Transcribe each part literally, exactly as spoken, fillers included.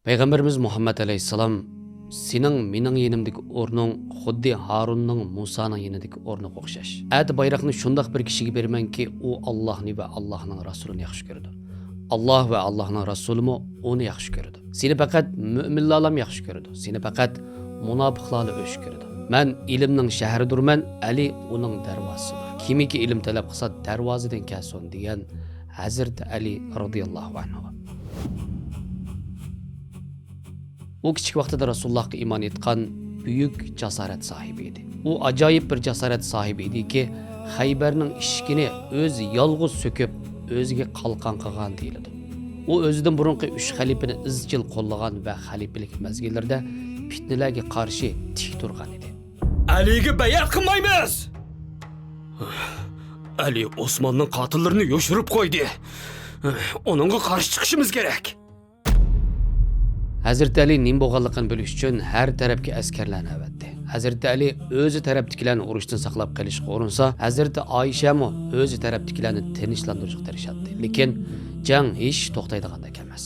پەيغەمبىرىمىز مۇھەممەد ئەلەيھىسسالام، «سېنىڭ مېنىڭ يېنىمدىكى ئورنۇڭ خۇددى ھارۇننىڭ مۇسانىڭ يېنىدىكى ئورنىغا ئوخشاش. ئەتە بايراقنى شۇنداق بىر كىشىگە بېرىمەنكى، ئۇ ئاللاھنى ۋە ئاللاھنىڭ رەسۇلىنى ياخشى كۆرىدۇ. ئاللاھ ۋە ئاللاھنىڭ رەسۇلىمۇ ئۇنى ياخشى كۆرىدۇ. سېنى پەقەت مۆمىنلەرلام ياخشى كۆرىدۇ. سېنى پەقەت مۇناپىقلارلا ئۆچ كۆرىدۇ. مەن ئىلىمنىڭ شەھىرىدۇرمەن، ئەلى ئۇنىڭ دەرۋازىسىدۇر. كىمكى ئىلىم تەلەپ قىلسا، دەرۋازىدىن كەلسۇن» دېگەن ھەزرىتى ئەلى رازىياللاھۇ ئەنھۇ. ئۇ كىچىك ۋاقتىدا رەسۇلۇللاھقا ئىمان ئېيتقان بۈيۈك جاسارەت ساھىبى ئىدى. ئۇ ئاجايىپ بىر جاسارەت ساھىبى ئىدىكى، خەيبەرنىڭ ئىشىكىنى ئۆزى يالغۇز سۆكۈپ، ئۆزىگە قالقان قىلغان دېيىلىدۇ. ئۇ ئۆزىدىن بۇرۇنقى ئۈچ خەلىپىنى ئىزچىل قوللىغان ۋە خەلىپىلىك مەزگىللىرىدە پىتنىلەرگە قارشى تىك تۇرغان ئىدى. ئەلىگە بەيئەت قىلمايمىز! ئەلى ئوسماننىڭ قاتىللىرىنى يوشۇرۇپ قويدى. ئۇنىڭغا قارشى چىقىشىمىز كېرەك. ھەزرىتى ئەلى نېمە بولغانلىقىنى بىلىش ئۈچۈن ھەر تەرەپكە ئەسكەرلەرنى ئەۋەتتى. ھەزرىتى ئەلى ئۆزى تەرەپتىكىلەرنى ئۇرۇشتىن ساقلاپ قېلىشقا ئۇرۇنسا، ھەزرىتى ئائىشەمۇ ئۆزى تەرەپتىكىلەرنى تىنچلاندۇرۇشقا تىرىشاتتى. لېكىن جەڭ ھېچ توختايدىغاندەك ئەمەس.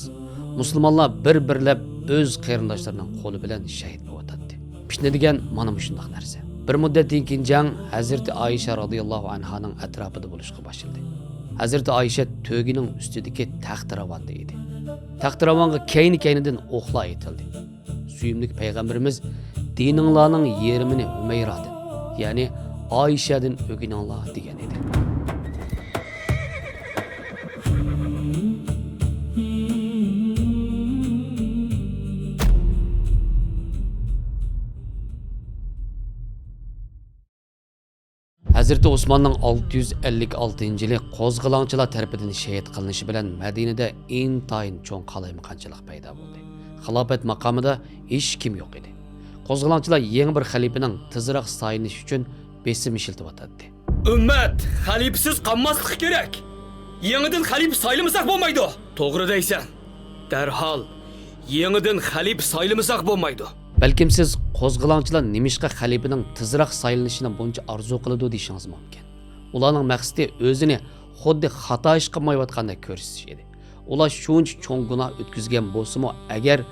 مۇسۇلمانلار بىر-بىرلەپ ئۆز قېرىنداشلىرىنىڭ قولى بىلەن شەھىت بولۇۋاتاتتى. پىتنە دېگەن مانا مۇشۇنداق نەرسە. بىر مۇددەتتىن كېيىن جەڭ ھەزرىتى ئائىشە رازىياللاھۇ ئەنھانىڭ ئەتراپىدا بولۇشقا باشلىدى. ھەزرىتى ئائىشە تۆگىنىڭ ئۈستىدىكى تەختىراۋاندا ئىدى. تەختىراۋانغا كەينى-كەينىدىن ئوقلار ئېتىلدى. سۆيۈملۈك پەيغەمبىرىمىز، «دىنىڭلارنىڭ يېرىمىنى ھۈمەيرادىن، يەنى ئائىشەدىن ئۆگىنىڭلار» دېگەن ئىدى. ھەزرىتى ئوسماننىڭ ئالتە يۈز ئەللىك ئالتىنچى يىلى قوزغىلاڭچىلار تەرىپىدىن شېھىت قىلىنىشى بىلەن مەدىنىدە ئىنتايىن چوڭ قالايمىقانچىلىق پەيدا بولدى. خىلاپەت ماقامىدا ھېچكىم يوق ئىدى. قوزغىلاڭچىلار يېڭى بىر خەلىپىنىڭ تېزراق سايلىنىشى ئۈچۈن بېسىم ئىشلىتىۋاتاتتى. ئۈممەت خەلىپىسىز قالماسلىقى كېرەك. يېڭىدىن خەلىپە سايلىمىساق بولمايدۇ. توغرا دەيسەن. دەرھال يېڭىدىن خەلىپە سايلىمىساق بولمايدۇ. بەلكىم سىز قوزغىلاڭچىلار نېمىشقا خەلىپىنىڭ تېزراق سايلىنىشىنى بۇنچە ئارزۇ قىلىدۇ دېيىشىڭىز مۇمكىن. ئۇلارنىڭ مەقسىتى ئۆزىنى خۇددى خاتا ئىش قىلمايۋاتقاندەك كۆرسىتىش ئىدى. ئۇلار شۇنچە چوڭ گۇناھ ئۆتكۈزگەن بولسىمۇ، ئەگەر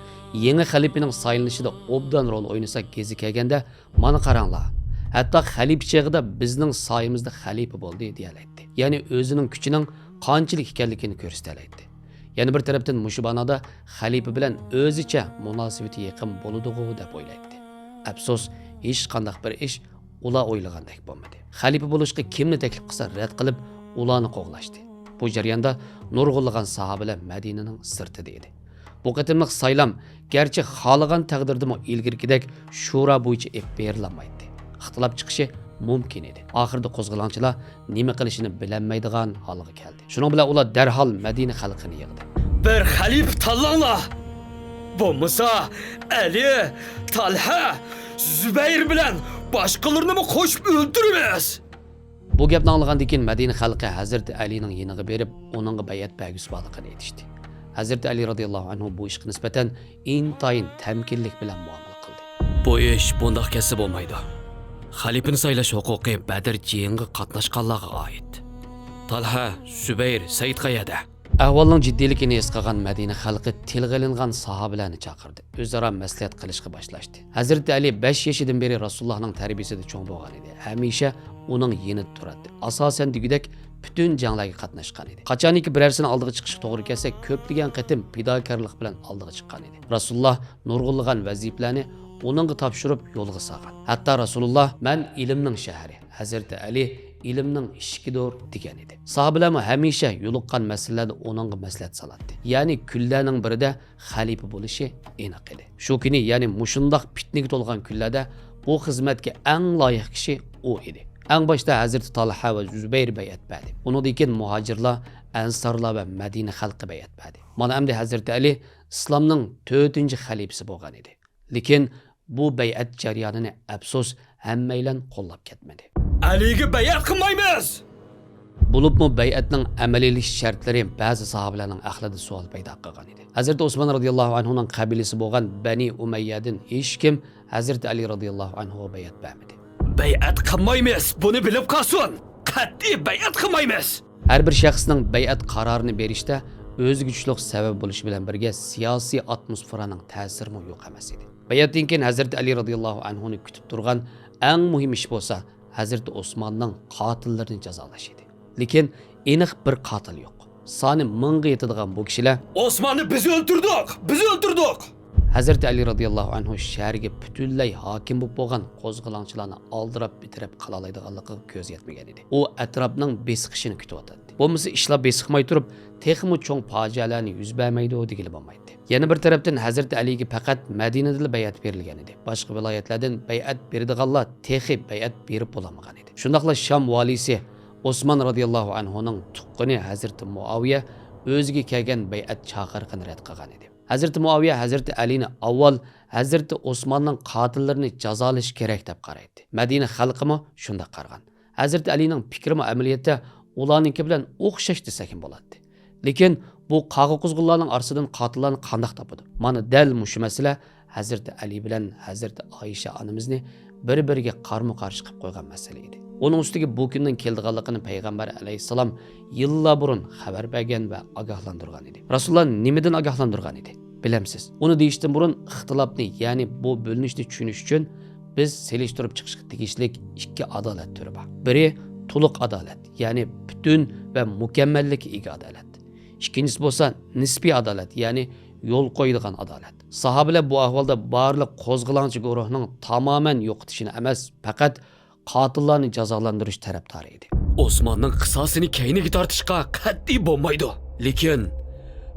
يېڭى خەلىپىنىڭ سايلىنىشىدا ئوبدان رول ئوينىسا، گېزى كەلگەندە، «مانا قاراڭلار، ھەتتا خەلىپە چېغىدا بىزنىڭ سايىمىزدا خەلىپە بولدى» دېيەلەيتتى. يەنى ئۆزىنىڭ كۈچىنىڭ قانچىلىك ئىكەنلىكىنى كۆرسىتەلەيتتى. يەنە بىر تەرەپتىن مۇشۇ مانادا خەلىپە بىلەن ئۆزىچە مۇناسىۋىتى يېقىن بولىدىغۇ دەپ ئويلايتتى. ئەپسۇس، ھېچقانداق بىر ئىش ئۇلار ئويلىغاندەك بولمىدى. خەلىپە بولۇشقا كىمنى تەكلىپ قىلسا رەت قىلىپ، ئۇلارنى قوغلاشتى. بۇ جەرياندا نۇرغۇنلىغان ساھابىلەر مەدىنىنىڭ سىرتىدا ئىدى. بۇ قېتىملىق سايلام گەرچە خالىغان تەقدىردىمۇ ئىلگىرىكىدەك شۇرا بويىچە ئېلىپ بېرىلالمايتتى. ئىختىلاپ چىقىشى مۇمكىن ئىدى. ئاخىرىدا قوزغىلاڭچىلار نېمە قىلىشىنى بىلەلمەيدىغان ھالغا كەلدى. شۇنىڭ بىلەن ئۇلار دەرھال مەدىنە خەلقىنى يىغدى. بىر خەلىپە تاللاڭلار! بولمىسا، ئەلى، تالھە، زۇبەير بىلەن باشقىلىرىنىمۇ قوشۇپ ئۆلتۈرىمىز! بۇ گەپنى ئاڭلىغاندىن كېيىن مەدىنە خەلقى ھەزرىتى ئەلىنىڭ يېنىغا بېرىپ، ئۇنىڭغا بەيئەت بەرگۈسى بارلىقىنى ئېيتىشتى. ھەزرىتى ئەلى رازىياللاھۇ ئەنھۇ بۇ ئىشقا نىسبەتەن ئىنتايىن تەمكىنلىك بىلەن مۇئامىلە قىلدى. بۇ ئىش بۇنداق كەتسە بولمايدۇ. خەلىپىنى سايلاش ھوقۇقى بەدر جېڭىغا قاتناشقانلارغا ئائىت. تالھە، زۇبەير، سەئىد قەيەردە؟ ئەھۋالنىڭ جىددىيلىكىنى ھېس قىلغان مەدىنە خەلقى تىلغا ئېلىنغان ساھابىلەرنى چاقىردى. ئۆزئارا مەسلىھەت قىلىشقا باشلاشتى. ھەزرىتى ئەلى بەش يېشىدىن بېرى رەسۇلۇللاھنىڭ تەربىيىسىدە چوڭ بولغان ئىدى. ھەمىشە ئۇنىڭ يېنىدا تۇراتتى. ئاساسەن دېگۈدەك پۈتۈن جەڭلەرگە قاتناشقان ئىدى. قاچانكى بىرەرسىنىڭ ئالدىغا چىقىشقا توغرا كەلسە، كۆپلىگەن قېتىم پىداكارلىق بىلەن ئالدىغا چىققان ئىدى. رەسۇلۇللاھ نۇرغۇنلىغان ۋەزىپىلەرنى ئۇنىڭغا تاپشۇرۇپ يولغا سالغان. ھەتتا رەسۇلۇللاھ، «مەن ئىلىمنىڭ شەھىرى، ھەزرىتى ئەلى ئىلىمنىڭ ئىشىكىدۇر» دېگەن ئىدى. ساھابىلەرمۇ ھەمىشە يولۇققان مەسىلىلەردە ئۇنىڭغا مەسلىھەت سالاتتى. يەنى كۈنلەرنىڭ بىرىدە خەلىپە بولۇشى ئېنىق ئىدى. شۇ كۈنى، يەنى مۇشۇنداق پىتنىگە تولغان كۈنلەردە بۇ خىزمەتكە ئەڭ لايىق كىشى ئۇ ئىدى. ئەڭ باشتا ھەزرىتى تالھە ۋە زۇبەير بەيئەت بەردى. ئۇنىڭدىن كېيىن مۇھاجىرلار، ئەنسارلار ۋە مەدىنە خەلقى بەيئەت بەردى. مانا ئەمدى ھەزرىتى ئەلى ئىسلامنىڭ تۆتىنچى خەلىپىسى بولغان ئىدى. لېكىن بۇ بەيئەت جەريانىنى، ئەپسۇس، ھەممەيلەن قوللاپ كەتمىدى. ئەلىگە بەيئەت قىلمايمىز! بولۇپمۇ بەيئەتنىڭ ئەمەلىيلىشىش شەرتلىرى بەزى ساھابىلەرنىڭ ئەقلىدە سوئال پەيدا قىلغان ئىدى. ھەزرىتى ئوسمان رازىياللاھۇ ئەنھۇنىڭ قەبىلىسى بولغان بەنى ئۇمەييەدىن ھېچكىم ھەزرىتى ئەلى رازىياللاھۇ ئەنھۇغا بەيئەت بەرمىدى. بەيئەت قىلمايمىز، بۇنى بىلىپ قالسۇن! قەتئىي بەيئەت قىلمايمىز! ھەر بىر شەخسنىڭ بەيئەت قارارىنى بېرىشتە ئۆزگىچىلىق سەۋەب بولۇشى بىلەن بىرگە، سىياسىي ئاتموسفېرانىڭ تەسىرىمۇ يوق ئەمەس ئىدى. بەيئەتتىن كېيىن ھەزرىتى ئەلى رازىياللاھۇ ئەنھۇنى كۈتۈپ تۇرغان ئەڭ مۇھىم ئىش بولسا، ھەزرىتى ئوسماننىڭ قاتىللىرىنى جازالاش ئىدى. لېكىن ئېنىق بىر قاتىل يوق. سانى مىڭغا يېتىدىغان بۇ كىشىلەر، ئوسماننى بىز ئۆلتۈردۇق! بىز ئۆلتۈردۇق! ھەزرىتى ئەلى رازىياللاھۇ ئەنھۇ شەھەرگە پۈتۈنلەي ھاكىم بولۇپ بولغان قوزغىلاڭچىلارنى ئالدىراپ بىتەرەپ قىلالايدىغانلىقىغا كۆزى يەتمىگەن ئىدى. ئۇ ئەتراپنىڭ بېسىقىشىنى كۈتۈۋاتاتتى. بولمىسا ئىشلار بېسىقماي تۇرۇپ، تېخىمۇ چوڭ پاجىئەلەرنى يۈز بەرمەيدۇ دېگىلى بولمايتتى. يەنە بىر تەرەپتىن ھەزرىتى ئەلىگە پەقەت مەدىنىدىلا بەيئەت بېرىلگەن ئىدى. باشقا ۋىلايەتلەردىن بەيئەت بېرىدىغانلار تېخى بەيئەت بېرىپ بولالمىغان ئىدى. شۇنداقلا شام ۋالىيسى ئوسمان رازىياللاھۇ ئەنھۇنىڭ تۇغقىنى ھەزرىتى مۇئاۋىيە ئۆزىگە كەلگەن بەيئەت چاقىرىقىنى رەت قىلغان ئىدى. ھەزرىتى مۇئاۋىيە ھەزرىتى ئەلىنى ئاۋۋال ھەزرىتى ئوسماننىڭ قاتىللىرىنى جازالاش كېرەك دەپ قارايتتى. مەدىنە خەلقىمۇ شۇنداق قارىغان. ھەزرىتى ئەلىنىڭ پىكرىمۇ ئەمەلىيەتتە ئۇلارنىڭكى بىلەن ئوخشاش دېسەكمۇ بولاتتى. لېكىن بۇ قاغا-قۇزغۇنلارنىڭ ئارىسىدىن قاتىللارنى قانداق تاپىدۇ؟ مانا دەل مۇشۇ مەسىلە ھەزرىتى ئەلى بىلەن ھەزرىتى ئائىشە ئانىمىزنى بىر-بىرىگە قارمۇ-قارشى قىلىپ قويغان مەسىلە ئىدى. ئۇنىڭ ئۈستىگە بۇ كۈننىڭ كېلىدىغانلىقىنى پەيغەمبەر ئەلەيھىسسالام يىللار بۇرۇن خەۋەر بەرگەن ۋە ئاگاھلاندۇرغان ئىدى. رەسۇلۇللا نېمىدىن ئاگاھلاندۇرغان ئىدى؟ بىلەمسىز؟ ئۇنى دېيىشتىن بۇرۇن ئىختىلاپنى، يەنى بۇ بۆلۈنۈشنى چۈشىنىش ئۈچۈن بىز سېلىشتۇرۇپ چىقىشقا تېگىشلىك ئىككى ئادالەت تۈرى بار. بىرى تولۇق ئادالەت، يەنى پۈتۈن ۋە مۇكەممەللىككە ئىگە ئادالەت. ئىككىنچىسى بولسا نىسپىي ئادالەت، يەنى يول قويىدىغان ئادالەت. ساھابىلەر بۇ ئەھۋالدا بارلىق قوزغىلاڭچى گۇرۇھنىڭ تامامەن يوقىتىشىنى ئەمەس، پەقەت قاتىللارنى جازالاندۇرۇش تەرەپدارى ئىدى. ئوسماننىڭ قىساسىنى كەينىگە تارتىشقا قەتئىي بولمايدۇ. لېكىن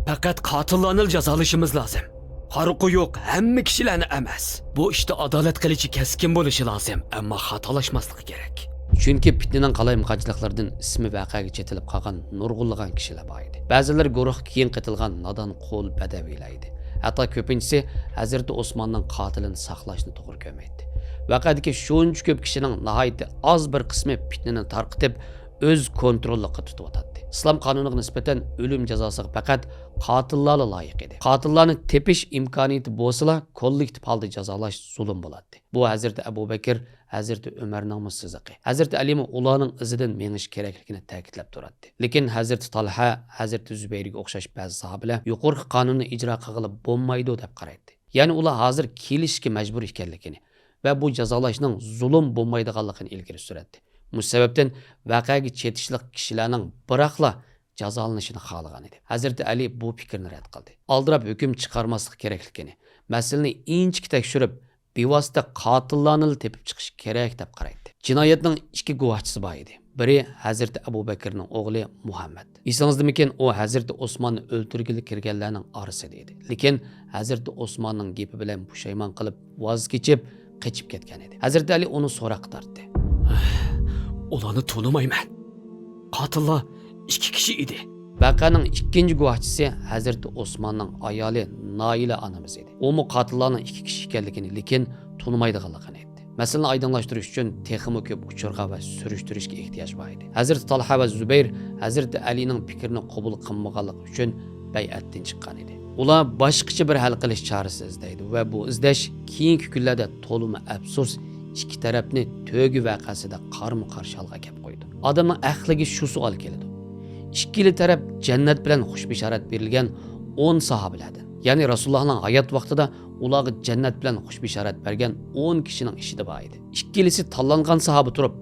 پەقەت قاتىللارنىلا جازالىشىمىز لازىم. قارا قويۇق ھەممە كىشىلەرنى ئەمەس. بۇ ئىشتا ئادالەت قىلىچى كەسكىن بولۇشى لازىم، ئەمما خاتالاشماسلىقى كېرەك. چۈنكى پىتنىنىڭ قالايمىقانچىلىقلىرىدىن ئىسمى ۋەقەگە چېتىلىپ قالغان نۇرغۇنلىغان كىشىلەر بار ئىدى. بەزىلىرى گۇرۇھقا كېيىن قېتىلغان نادان قۇل بەدەۋىيلەر ئىدى. ھەتتا كۆپىنچىسى ھەزرىتى ئوسماننىڭ قاتىلىنى ساقلاشنى توغرا كۆرمەيتتى. ۋەقەدىكى شۇنچە كۆپ كىشىنىڭ ناھايىتى ئاز بىر قىسمى پىتنىنى تارقىتىپ، ئۆز كونتروللۇقىغا تۇتۇۋاتاتتى. ئىسلام قانۇنىغا نىسبەتەن ئۆلۈم جازاسىغا پەقەت قاتىللارلا لايىق ئىدى. قاتىللارنى تېپىش ئىمكانىيىتى بولسىلا، كوللېكتىپ ھالدا جازالاش زۇلۇم بولاتتى. بۇ ھەزرىتى ئەبۇ بەكىر، ھەزرىتى ئۆمەرنىڭمۇ سىزىقى. ھەزرىتى ئەلىمۇ ئۇلارنىڭ ئىزىدىن مېڭىش كېرەكلىكىنى تەكىتلەپ تۇراتتى. لېكىن ھەزرىتى تالھە، ھەزرىتى زۇبەيرگە ئوخشاش بەزى ساھابىلەر يۇقىرىقى قانۇننى ئىجرا قىلغىلى بولمايدۇ دەپ قارايتتى. يەنى ئۇلار ھازىر كېلىشىشكە مەجبۇر ئىكەنلىكىنى ۋە بۇ جازالاشنىڭ زۇلۇم بولمايدىغانلىقىنى ئىلگىرى سۈرەتتى. مۇشۇ سەۋەبتىن ۋەقەگە چېتىشلىق كىشىلەرنىڭ بىراقلا جازالىنىشىنى خالىغان ئىدى. ھەزرىتى ئەلى بۇ پىكىرنى رەت قىلدى. ئالدىراپ ھۆكۈم چىقارماسلىق كېرەكلىكىنى، مەسىلىنى ئىنچىكە تەكشۈرۈپ، بىۋاسىتە قاتىللارنىلا تېپىپ چىقىش كېرەك دەپ قارايتتى. جىنايەتنىڭ ئىككى گۇۋاھچىسى بار ئىدى. بىرى ھەزرىتى ئەبۇ بەكرىنىڭ ئوغلى مۇھەممەد. ئېسىڭىزدىمىكىن، ئۇ ھەزرىتى ئوسماننى ئۆلتۈرگىلى كىرگەنلەرنىڭ ئارىسىدا ئىدى. لېكىن ھەزرىتى ئوسماننىڭ گېپى بىلەن پۇشايمان قىلىپ، ۋاز كېچىپ، قېچىپ كەتكەن ئىدى. ھەزرىتى ئەلى ئۇنى سوراققا تارتتى. ئۇلارنى تونۇمايمەن. قاتىللار ئىككى كىشى ئىدى. ۋەقەنىڭ ئىككىنچى گۇۋاھچىسى ھەزرىتى ئوسماننىڭ ئايالى نائىلە ئانىمىز ئىدى. ئۇمۇ قاتىللارنىڭ ئىككى كىشى ئىكەنلىكىنى، لېكىن تونۇمايدىغانلىقىنى ئېيتتى. مەسىلىنى ئايدىڭلاشتۇرۇش ئۈچۈن تېخىمۇ كۆپ ئۇچۇرغا ۋە سۈرۈشتۈرۈشكە ئېھتىياج بار ئىدى. ھەزرىتى تالھا ۋە زۇبەير ھەزرىتى ئەلىنىڭ پىكرىنى قوبۇل قىلمىغانلىقى ئۈچۈن بەيئەتتىن چىققان ئىدى. ئۇلار باشقىچە بىر ھەل قىلىش چارىسى ئىزدەيدۇ ۋە بۇ ئىزدەش كېيىنكى كۈنلەردە تولىمۇ ئەپسۇس، ئىككى تەرەپنى تۆگە ۋەقەسىدە قارمۇ-قارشى ھالغا ئەكەپ قويىدۇ. ئادەمنىڭ ئەقلىگە شۇ سوئال كېلىدۇ. ئىككىلا تەرەپ جەننەت بىلەن خۇش بېشارەت بېرىلگەن ئون ساھابىلەردىن، يەنى رەسۇلۇللاھنىڭ ھايات ۋاقتىدا ئۇلارغا جەننەت بىلەن خۇش بېشارەت بەرگەن ئون كىشىنىڭ ئىچىدە بار ئىدى. ئىككىلىسى تاللانغان ساھابە تۇرۇپ،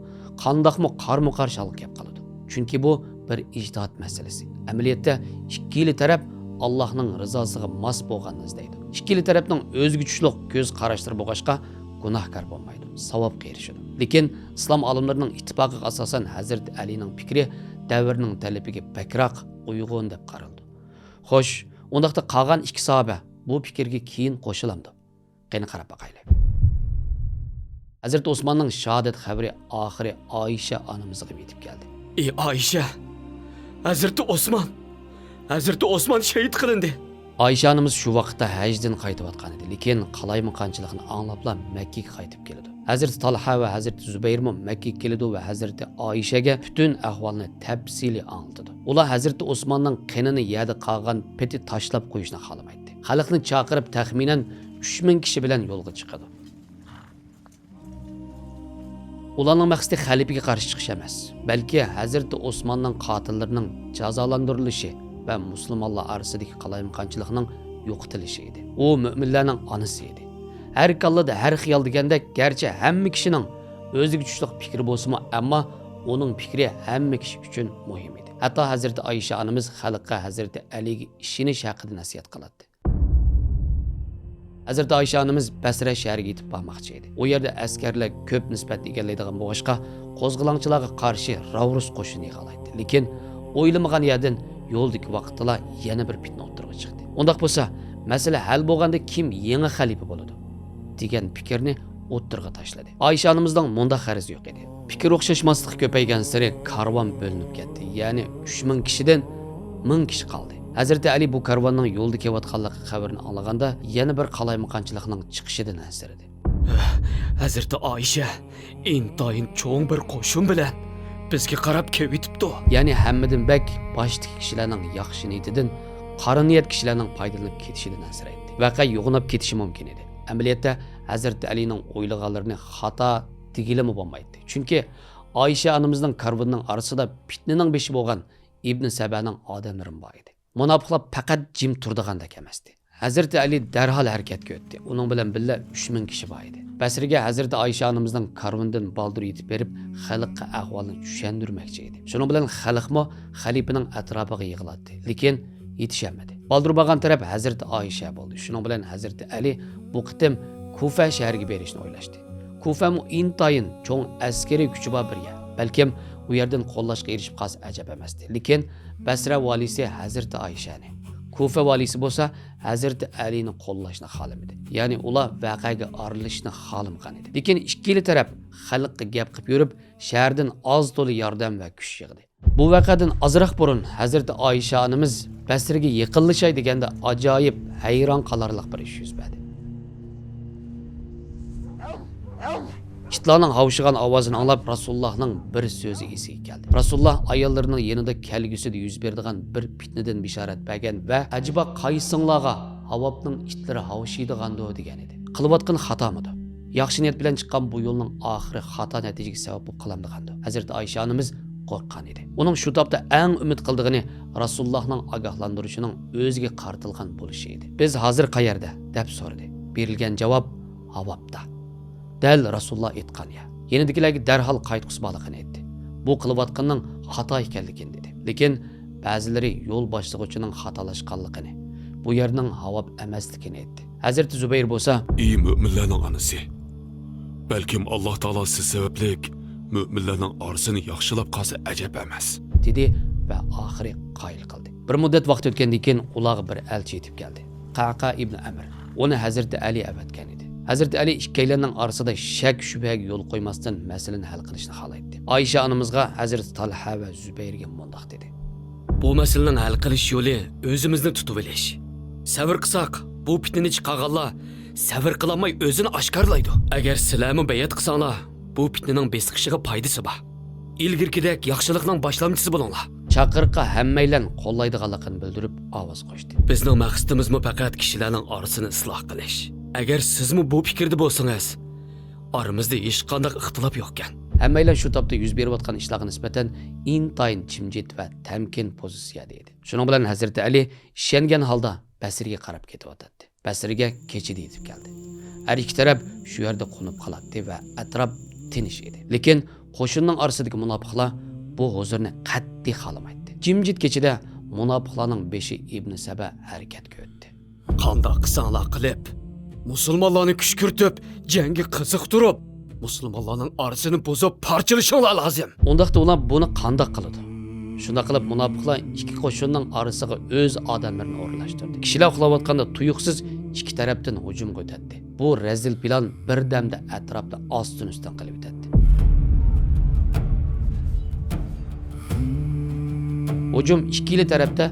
قانداقمۇ قارمۇ-قارشى ھالغا كەپ قالىدۇ. چۈنكى بۇ بىر ئىجتىھات مەسىلىسى. ئەمەلىيەتتە، ئىككىلا تەرەپ ئاللاھنىڭ رىزاسىغا ماس بولغاننى ئىزدەيدۇ. ئىككىلا تەرەپنىڭ ئۆزگىچىلىق كۆز قاراشلىرى بولغاچقا، گۇناھكار بولمايدۇ، ساۋابقا ئېرىشىدۇ. لېكىن ئىسلام ئالىملىرىنىڭ ئىتتىپاقىغا ئاساسەن، ھەزرىتى ئەلىنىڭ پىكرى دەۋرنىڭ تەلىپىگە بەكرەك ئۇيغۇن دەپ قارىلىدۇ. خوش، ئۇنداقتا قالغان ئىككى ساھابە بۇ پىكىرگە كېيىن قوشۇلامدۇ؟ قېنى، قاراپ باقايلى. ھەزرىتى ئوسماننىڭ شاھادەت خەۋىرى ئاخىرى ئائىشە ئانىمىزغىمۇ يېتىپ كەلدى. ئى ئائىشە! ھەزرىتى ئوسمان! ھەزرىتى ئوسمان شېھىت قىلىندى! ئائىشە ئانىمىز شۇ ۋاقىتتا ھەجدىن قايتىۋاتقان ئىدى، لېكىن قالايمىقانچىلىقنى ئاڭلاپلا مەككىگە قايتىپ كېلىدۇ. ھەزرىتى تالھا ۋە ھەزرىتى زۇبەيرمۇ مەككىگە كېلىدۇ ۋە ھەزرىتى ئائىشەگە پۈتۈن ئەھۋالنى تەپسىلىي ئاڭلىتىدۇ. ئۇلار ھەزرىتى ئوسماننىڭ قېنىنى يەردە قالغان پېتى تاشلاپ قويۇشنى خالىمايتتى. خەلقنى چاقىرىپ، تەخمىنەن ئۈچ مىڭ كىشى بىلەن يولغا چىقىدۇ. ئۇلارنىڭ مەقسىتى خەلىپىگە قارشى چىقىش ئەمەس، بەلكى ھەزرىتى ئوسماننىڭ قاتىللىرىنىڭ جازالاندۇرۇلۇشى، ۋە مۇسۇلمانلار ئارىسىدىكى قالايمىقانچىلىقنىڭ يوقىتىلىشى ئىدى. ئۇ مۆمىنلەرنىڭ ئانىسى ئىدى. ھەر كاللىدا ھەر خىيال دېگەندەك، گەرچە ھەممە كىشىنىڭ ئۆزىگە چۈشلۈك پىكرى بولسىمۇ، ئەمما ئۇنىڭ پىكرى ھەممە كىشى ئۈچۈن مۇھىم ئىدى. ھەتتا ھەزرىتى ئائىشە ئانىمىز خەلققە ھەزرىتى ئەلىگە ئىشىنىش ھەققىدە نەسىھەت قىلاتتى. ھەزرىتى ئائىشە ئانىمىز بەسرە شەھىرىگە يېتىپ بارماقچى ئىدى. ئۇ يەردە ئەسكەرلەر كۆپ نىسبەتنى ئىگىلەيدىغان بولغاچقا، قوزغىلاڭچىلارغا قارشى راۋرۇس قوشۇنى يىغالايتتى. لېكىن ئويلىمىغان يەردىن يولدىكى ۋاقىتتىلا يەنە بىر پىتنە ئوتتۇرىغا چىقتى. ئۇنداق بولسا، مەسىلە ھەل بولغاندا كىم يېڭى خەلىپە بولىدۇ؟ دېگەن پىكىرنى ئوتتۇرىغا تاشلىدى. ئائىشە ئانىمىزنىڭ مۇنداق غەرىزى يوق ئىدى. پىكىر ئوخشاشماسلىق كۆپەيگەنسېرى كارۋان بۆلۈنۈپ كەتتى. يەنى ئۈچ مىڭ كىشىدىن مىڭ كىشى قالدى. ھەزرىتى ئەلى بۇ كارۋاننىڭ يولدا كېلىۋاتقانلىقى خەۋىرىنى ئاڭلىغاندا، يەنە بىر قالايمىقانچىلىقنىڭ چىقىشىدىن ئەنسىرىدى. ھەزرىتى ئائىشە ئىنتايىن چوڭ بىر قوشۇن بىلەن بىزگە قاراپ كېلىۋېتىپتۇ. يەنى ھەممىدىن بەك باشتىكى كىشىلەرنىڭ ياخشى نىيىتىدىن، قارا نىيەت كىشىلەرنىڭ پايدىلىنىپ كېتىشىدىن ئەنسىرەيتتى. ۋەقە يوغىناپ كېتىشى مۇمكىن ئىدى. ئەمەلىيەتتە، ھەزرىتى ئەلىنىڭ ئويلىغانلىرىنى خاتا دېگىلىمۇ بولمايتتى. چۈنكى ئائىشە ئانىمىزنىڭ كارۋىنىنىڭ ئارىسىدا پىتنىنىڭ بېشى بولغان ئىبنى سەبەنىڭ ئادەملىرىمۇ بار ئىدى. مۇناپىقلار پەقەت جىم تۇرىدىغاندەك ئەمەستى. ھەزرىتى ئەلى دەرھال ھەرىكەتكە ئۆتتى. ئۇنىڭ بىلەن بىللە ئۈچ مىڭ كىشى بار ئىدى. بەسرىگە ھەزرىتى ئائىشە ئانىمىزنىڭ كارۋىنىدىن بالدۇر يېتىپ بېرىپ، خەلققە ئەھۋالنى چۈشەندۈرمەكچى ئىدى. شۇنىڭ بىلەن خەلقمۇ خەلىپىنىڭ ئەتراپىغا يىغىلاتتى. لېكىن يېتىشەلمىدى. بالدۇر بارغان تەرەپ ھەزرىتى ئائىشە بولدى. شۇنىڭ بىلەن ھەزرىتى ئەلى بۇ قېتىم كۇفە شەھىرىگە بېرىشنى ئويلاشتى. كۇفەمۇ ئىنتايىن چوڭ ئەسكىرىي كۈچى بار بىر يەر. بەلكىم ئۇ يەردىن قوللاشقا ئېرىشىپ قالسا ئەجەب ئەمەستى. لېكىن بەسرە ۋالىيسى ھەزرىتى ئائىشەنى، كۇفە ۋالىيسى بولسا ھەزرىتى ئەلىنى قوللاشنى خالىمىدى. يەنى ئۇلار ۋەقەگە ئارىلىشىشنى خالىمىغان ئىدى. لېكىن ئىككىلا تەرەپ خەلققە گەپ قىلىپ يۈرۈپ، شەھەردىن ئاز-تولا ياردەم ۋە كۈچ يىغدى. بۇ ۋەقەدىن ئازراق بۇرۇن ھەزرىتى ئائىشە ئانىمىز بەسرىگە يېقىنلىشاي دېگەندە، ئاجايىپ ھەيران قالارلىق بىر ئىش يۈز بەردى. ئىتلارنىڭ ھاۋشىغان ئاۋازىنى ئاڭلاپ، رەسۇلۇللاھنىڭ بىر سۆزى ئېسىگە كەلدى. رەسۇلۇللاھ ئاياللىرىنىڭ يېنىدا كەلگۈسىدە يۈز بېرىدىغان بىر پىتنىدىن بېشارەت بەرگەن ۋە «ئەجەبا قايسىڭلارغا ھاۋاپنىڭ ئىتلىرى ھاۋشىيدىغاندۇ؟» دېگەن ئىدى. قىلىۋاتقىنى خاتامىدۇ؟ ياخشى نىيەت بىلەن چىققان بۇ يولنىڭ ئاخىرى خاتا نەتىجىگە سەۋەب بولۇپ قالامدىغاندۇ؟ ھەزرىتى ئائىشە ئانىمىز قورققان ئىدى. ئۇنىڭ شۇ تاپتا ئەڭ ئۈمىد قىلىدىغىنى رەسۇلۇللاھنىڭ ئاگاھلاندۇرۇشىنىڭ ئۆزىگە قارىتىلغان بولۇشى ئىدى. «بىز ھازىر قەيەردە؟» دەپ سورىدى. بېرىلگەن جاۋاب: «ھاۋاپتا.» دەل رەسۇلۇللاھ ئېيتقان يەر. يېنىدىكىلەرگە دەرھال قايتقۇسى بارلىقىنى ئېيتتى. بۇ قىلىۋاتقىنىنىڭ خاتا ئىكەنلىكىنى دېدى. لېكىن بەزىلىرى يول باشلىغۇچىنىڭ خاتالاشقانلىقىنى، بۇ يەرنىڭ ھاۋاپ ئەمەسلىكىنى ئېيتتى. ھەزرىتى زۇبەير بولسا، «ئى مۆمىنلەرنىڭ ئانىسى! بەلكىم ئاللاھ تائالا سىز سەۋەبلىك مۆمىنلەرنىڭ ئارىسىنى ياخشىلاپ قالسا ئەجەب ئەمەس.» دېدى ۋە ئاخىرى قايىل قىلدى. بىر مۇددەت ۋاقىت ئۆتكەندىن كېيىن ئۇلارغا بىر ئەلچى يېتىپ كەلدى. قەقە ئىبنى ئەمر. ئۇنى ھەزرىتى ئەلى ئەۋەتكەن ئىدى. ھەزرىتى ئەلى ئىككىيلەننىڭ ئارىسىدا شەك-شۈبھەگە يول قويماستىن مەسىلىنى ھەل قىلىشنى خالايتتى. ئائىشە ئانىمىزغا ھەزرىتى تالھە ۋە زۇبەيرگە مۇنداق دېدى. بۇ مەسىلىنىڭ ھەل قىلىش يولى ئۆزىمىزنى تۇتۇۋېلىش. سەۋر قىلساق، بۇ پىتنىنى چىقارغانلار سەۋر قىلالماي ئۆزىنى ئاشكارىلايدۇ. ئەگەر سىلەرمۇ بەيئەت قىلساڭلار، بۇ پىتنىنىڭ بېسىقىشىغا پايدىسى بار. ئىلگىرىكىدەك ياخشىلىقنىڭ باشلامچىسى بولۇڭلار. چاقىرىققا ھەممەيلەن قوللايدىغانلىقىنى بىلدۈرۈپ ئاۋاز قوشتى. بىزنىڭ مەقسىتىمىزمۇ پەقەت كىشىلەرنىڭ ئارىسىنى ئىسلاھ قىلىش. ئەگەر سىزمۇ بۇ پىكىردە بولسىڭىز، ئارىمىزدا ھېچقانداق ئىختىلاپ يوقكەن. ھەممەيلەن شۇ تاپتا يۈز بېرىۋاتقان ئىشلارغا نىسبەتەن ئىنتايىن جىمجىت ۋە تەمكىن پوزىتسىيەدە ئىدى. شۇنىڭ بىلەن ھەزرىتى ئەلى ئىشەنگەن ھالدا بەسرىگە قاراپ كېتىۋاتاتتى. بەسرىگە كېچىدە يېتىپ كەلدى. ھەر ئىككى تەرەپ شۇ يەردە قونۇپ قالاتتى ۋە ئەتراپ تىنچ ئىدى. لېكىن قوشۇننىڭ ئارىسىدىكى مۇناپىقلار بۇ ھۇزۇرنى قەتئىي خالىمايتتى. جىمجىت كېچىدە مۇناپىقلارنىڭ بېشى ئىبنى سەبە ھەرىكەتكە ئۆتتى. قانداق قىلساڭلار قىلىپ، مۇسۇلمانلارنى كۈشكۈرتۈپ، جەڭگە قىزىقتۇرۇپ، مۇسۇلمانلارنىڭ ئارىسىنى بۇزۇپ پارچىلىشىڭلار لازىم. ئۇنداقتا ئۇلار بۇنى قانداق قىلىدۇ؟ شۇنداق قىلىپ، مۇناپىقلار ئىككى قوشۇننىڭ ئارىسىغا ئۆز ئادەملىرىنى ئورۇنلاشتۇردى. كىشىلەر ئۇخلاۋاتقاندا تۇيۇقسىز ئىككى تەرەپتىن ھۇجۇمغا ئۆتەتتى. بۇ رەزىل پىلان بىردەمدە ئەتراپنى ئاستىن-ئۈستۈن قىلىۋېتەتتى. ھۇجۇم ئىككىلا تەرەپتە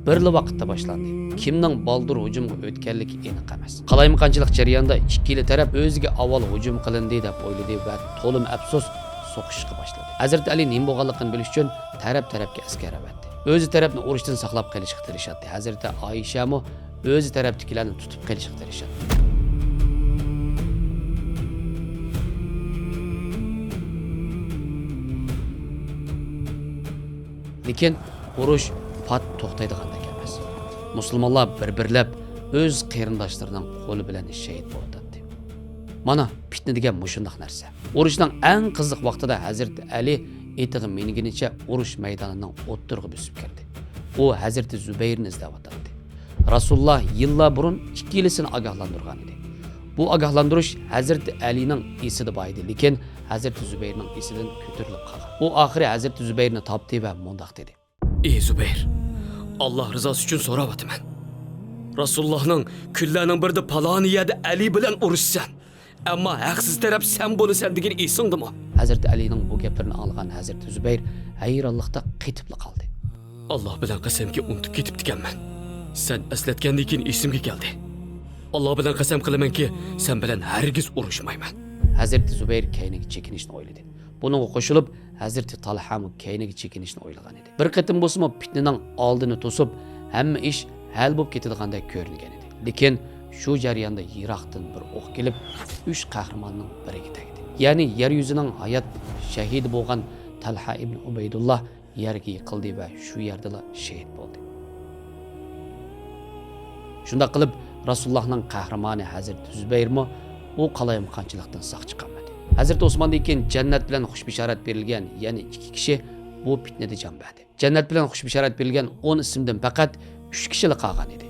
بىرلا ۋاقىتتا باشلاندى. كىمنىڭ بالدۇر ھۇجۇمغا ئۆتكەنلىكى ئېنىق ئەمەس. قالايمىقانچىلىق جەريانىدا ئىككىلا تەرەپ ئۆزىگە ئاۋۋال ھۇجۇم قىلىندى دەپ ئويلىدى ۋە تولىمۇ ئەپسۇس، سوقۇشۇشقا باشلىدى. ھەزرىتى ئەلى نېمە بولغانلىقىنى بىلىش ئۈچۈن تەرەپ-تەرەپكە ئەسكەر ئەۋەتتى. ئۆزى تەرەپنى ئۇرۇشتىن ساقلاپ قېلىشقا تىرىشاتتى. ھەزرىتى ئائىشەمۇ ئۆزى تەرەپتىكىلەرنى تۇتۇپ قېلىشقا تىرىشاتتى. لېكىن ئۇرۇش پات توختايدىغاندەك مۇسۇلمانلار بىر-بىرلەپ ئۆز قېرىنداشلىرىنىڭ قولى بىلەن شېھىت بولۇۋاتاتتى. مانا، پىتنە دېگەن مۇشۇنداق نەرسە. ئۇرۇشنىڭ ئەڭ قىزىق ۋاقتىدا ھەزرىتى ئەلى ئېتىغا مىنگىنىچە ئۇرۇش مەيدانىنىڭ ئوتتۇرىغا بۆسۈپ كىردى. ئۇ ھەزرىتى زۇبەيرنى ئىزدەۋاتاتتى. رەسۇلۇللا يىللار بۇرۇن ئىككىلىسىنى ئاگاھلاندۇرغان ئىدى. بۇ ئاگاھلاندۇرۇش ھەزرىتى ئەلىنىڭ ئېسىدە بار ئىدى، لېكىن ھەزرىتى زۇبەيرنىڭ ئېسىدىن كۆتۈرۈلۈپ قالغان. ئۇ ئاخىرى ھەزرىتى زۇبەيرنى تاپتى ۋە مۇنداق دېدى. ئى زۇبەير، ئاللا رىزاسى ئۈچۈن سوراۋاتىمەن. رەسۇلۇللانىڭ كۈنلەرنىڭ بىرىدە پالانى يەردە ئەلى بىلەن ئۇرۇشىسەن، ئەمما ھەقسىز تەرەپ سەن بولىسەن دېگىنى ئېسىڭدىمۇ؟ ھەزرىتى ئەلىنىڭ بۇ گەپلىرىنى ئاڭلىغان ھەزرىتى زۇبەير ھەيرانلىقتا قېتىپلا قالدى. ئاللا بىلەن قەسەمكى، ئۇنتۇپ كېتىپتىكەنمەن. سەن ئەسلەتكەندىن كېيىن ئېسىمگە كەلدى. ئاللا بىلەن قەسەم قىلىمەنكى، سەن بىلەن ھەرگىز ئۇرۇشمايمەن. ھەزرىتى زۇبەير كەينىگە چېكىنىشنى ئويلىدى. بۇنىڭغا قوشۇلۇپ، ھەزرىتى تالھامۇ كەينىگە چېكىنىشنى ئويلىغان ئىدى. بىر قېتىم بولسىمۇ پىتنىنىڭ ئالدىنى توسۇپ، ھەممە ئىش ھەل بولۇپ كېتىدىغاندەك كۆرۈنگەن ئىدى. لېكىن شۇ جەرياندا يىراقتىن بىر ئوق كېلىپ، ئۈچ قەھرىماننىڭ بىرىگە تەگدى. يەنى يەر يۈزىنىڭ ھايات شەھىدى بولغان تەلھا ئىبنى ئۇبەيدۇللا يەرگە يىقىلدى ۋە شۇ يەردىلا شېھىت بولدى. شۇنداق قىلىپ، رەسۇلۇللاھنىڭ قەھرىمانى ھەزرىتى زۇبەيرمۇ ئۇ قالايمىقانچىلىقتىن ساق چىقالمىدى. ھەزرىتى ئوسماندىن كېيىن جەننەت بىلەن خۇش بېشارەت بېرىلگەن يەنە ئىككى كىشى بۇ پىتنىدە جان بەردى. جەننەت بىلەن خۇش بېشارەت بېرىلگەن ئون ئىسىمدىن پەقەت ئۈچ كىشىلا قالغان ئىدى.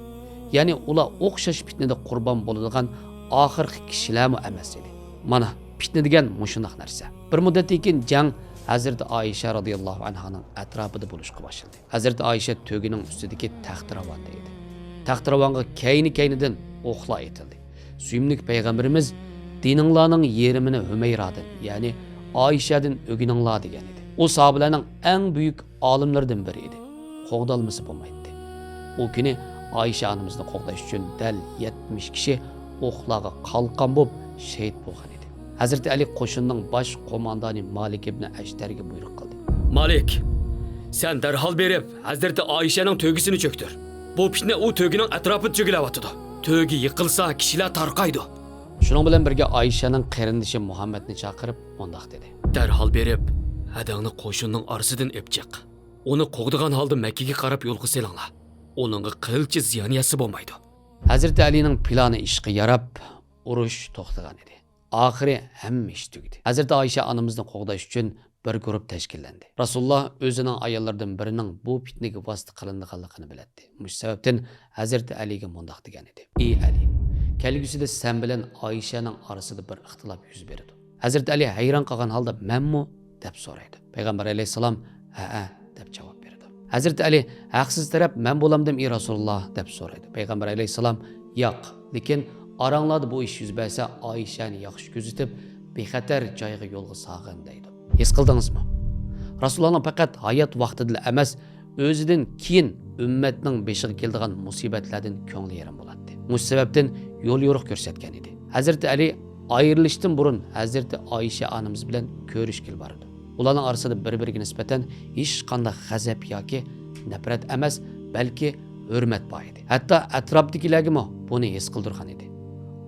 يەنى ئۇلار ئوخشاش پىتنىدە قۇربان بولىدىغان ئاخىرقى كىشىلەرمۇ ئەمەس ئىدى. مانا، پىتنە دېگەن مۇشۇنداق نەرسە. بىر مۇددەتتىن كېيىن جەڭ ھەزرىتى ئائىشە رازىياللاھۇ ئەنھانىڭ ئەتراپىدا بولۇشقا باشلىدى. ھەزرىتى ئائىشە تۆگىنىڭ ئۈستىدىكى تەختىراۋاندا ئىدى. تەختىراۋانغا كەينى-كەينىدىن ئوقلار ئېتىلدى. سۆيۈملۈك پەيغەمبىرىمىز، «دىنىڭلارنىڭ يېرىمىنى ھۈمەيرادىن، يەنى ئائىشەدىن ئۆگىنىڭلار» دېگەن ئىدى. ئۇ ساھابىلەرنىڭ ئەڭ بۈيۈك ئالىملىرىدىن بىرى ئىدى. قوغدالمىسا بولمايتتى. ئۇ كۈنى ئائىشە ئانىمىزنى قوغداش ئۈچۈن دەل يەتمىش كىشى ئوقلارغا قالقان بولۇپ شېھىت بولغان ئىدى. ھەزرىتى ئەلى قوشۇننىڭ باش قوماندانى مالىك ئىبنى ئەشتەرگە بۇيرۇق قىلدى. مالىك، سەن دەرھال بېرىپ، ھەزرىتى ئائىشەنىڭ تۆگىسىنى چۆكتۈر. بۇ پىتنە ئۇ تۆگىنىڭ ئەتراپىدا چۆگىلەۋاتىدۇ. تۆگە يىقىلسا، كىشىلەر تارقايدۇ. شۇنىڭ بىلەن بىرگە ئائىشەنىڭ قېرىندىشى مۇھەممەدنى چاقىرىپ مۇنداق دېدى. دەرھال بېرىپ، ھەدەڭنى قوشۇننىڭ ئارىسىدىن ئېلىپ چىق. ئۇنى قوغدىغان ھالدا مەككىگە قاراپ يولغا سېلىڭلار. ئۇنىڭغا قىلچە زىيان يەتسە بولمايدۇ. ھەزرىتى ئەلىنىڭ پىلانى ئىشقا ياراپ، ئۇرۇش توختىغان ئىدى. ئاخىرى ھەممە ئىش تۈگىدى. ھەزرىتى ئائىشە ئانىمىزنى قوغداش ئۈچۈن بىر گۇرۇپ تەشكىللەندى. رەسۇلۇللا ئۆزىنىڭ ئاياللىرىدىن بىرىنىڭ بۇ پىتنىگە ۋاسىتە قىلىنىدىغانلىقىنى بىلەتتى. مۇشۇ سەۋەبتىن ھەزرىتى ئەلىگە مۇنداق دېگەن ئىدى. ئى ئەلى، كەلگۈسىدە سەن بىلەن ئائىشەنىڭ ئارىسىدا بىر ئىختىلاپ يۈز بېرىدۇ. ھەزرىتى ئەلى ھەيران قالغان ھالدا، مەنمۇ؟ دەپ سورايدۇ. پەيغەمبەر ئەلەيھىسسالام، ھەئە، دەپ جاۋاب بېرىدۇ. ھەزرىتى ئەلى، ھەقسىز تەرەپ مەن بولامدىم، ئى رەسۇلۇللا؟ دەپ سورايدۇ. پەيغەمبەر ئەلەيھىسسالام، ياق، لېكىن ئاراڭلاردا بۇ ئىش يۈز بەرسە، ئائىشەنى ياخشى كۆزىتىپ، بىخەتەر جايغا يولغا سالغىن، دەيدۇ. ھېس قىلدىڭىزمۇ؟ رەسۇلۇللانىڭ پەقەت ھايات ۋاقتىدىلا ئەمەس، ئۆزىدىن كېيىن ئۈممەتنىڭ بېشىغا كېلىدىغان مۇسىبەتلەردىن كۆڭلى يېرىم بولاتتى. مۇشۇ سەۋەبتىن يول يورۇق كۆرسەتكەن ئىدى. ھەزرىتى ئەلى ئايرىلىشتىن بۇرۇن ھەزرىتى ئائىشە ئانىمىز بىلەن كۆرۈشكىلى بارىدۇ. ئۇلارنىڭ ئارىسىدا بىر-بىرىگە نىسبەتەن ھېچقانداق غەزەپ ياكى نەپرەت ئەمەس، بەلكى ھۆرمەت بار ئىدى. ھەتتا ئەتراپتىكىلەرگىمۇ بۇنى ھېس قىلدۇرغان ئىدى.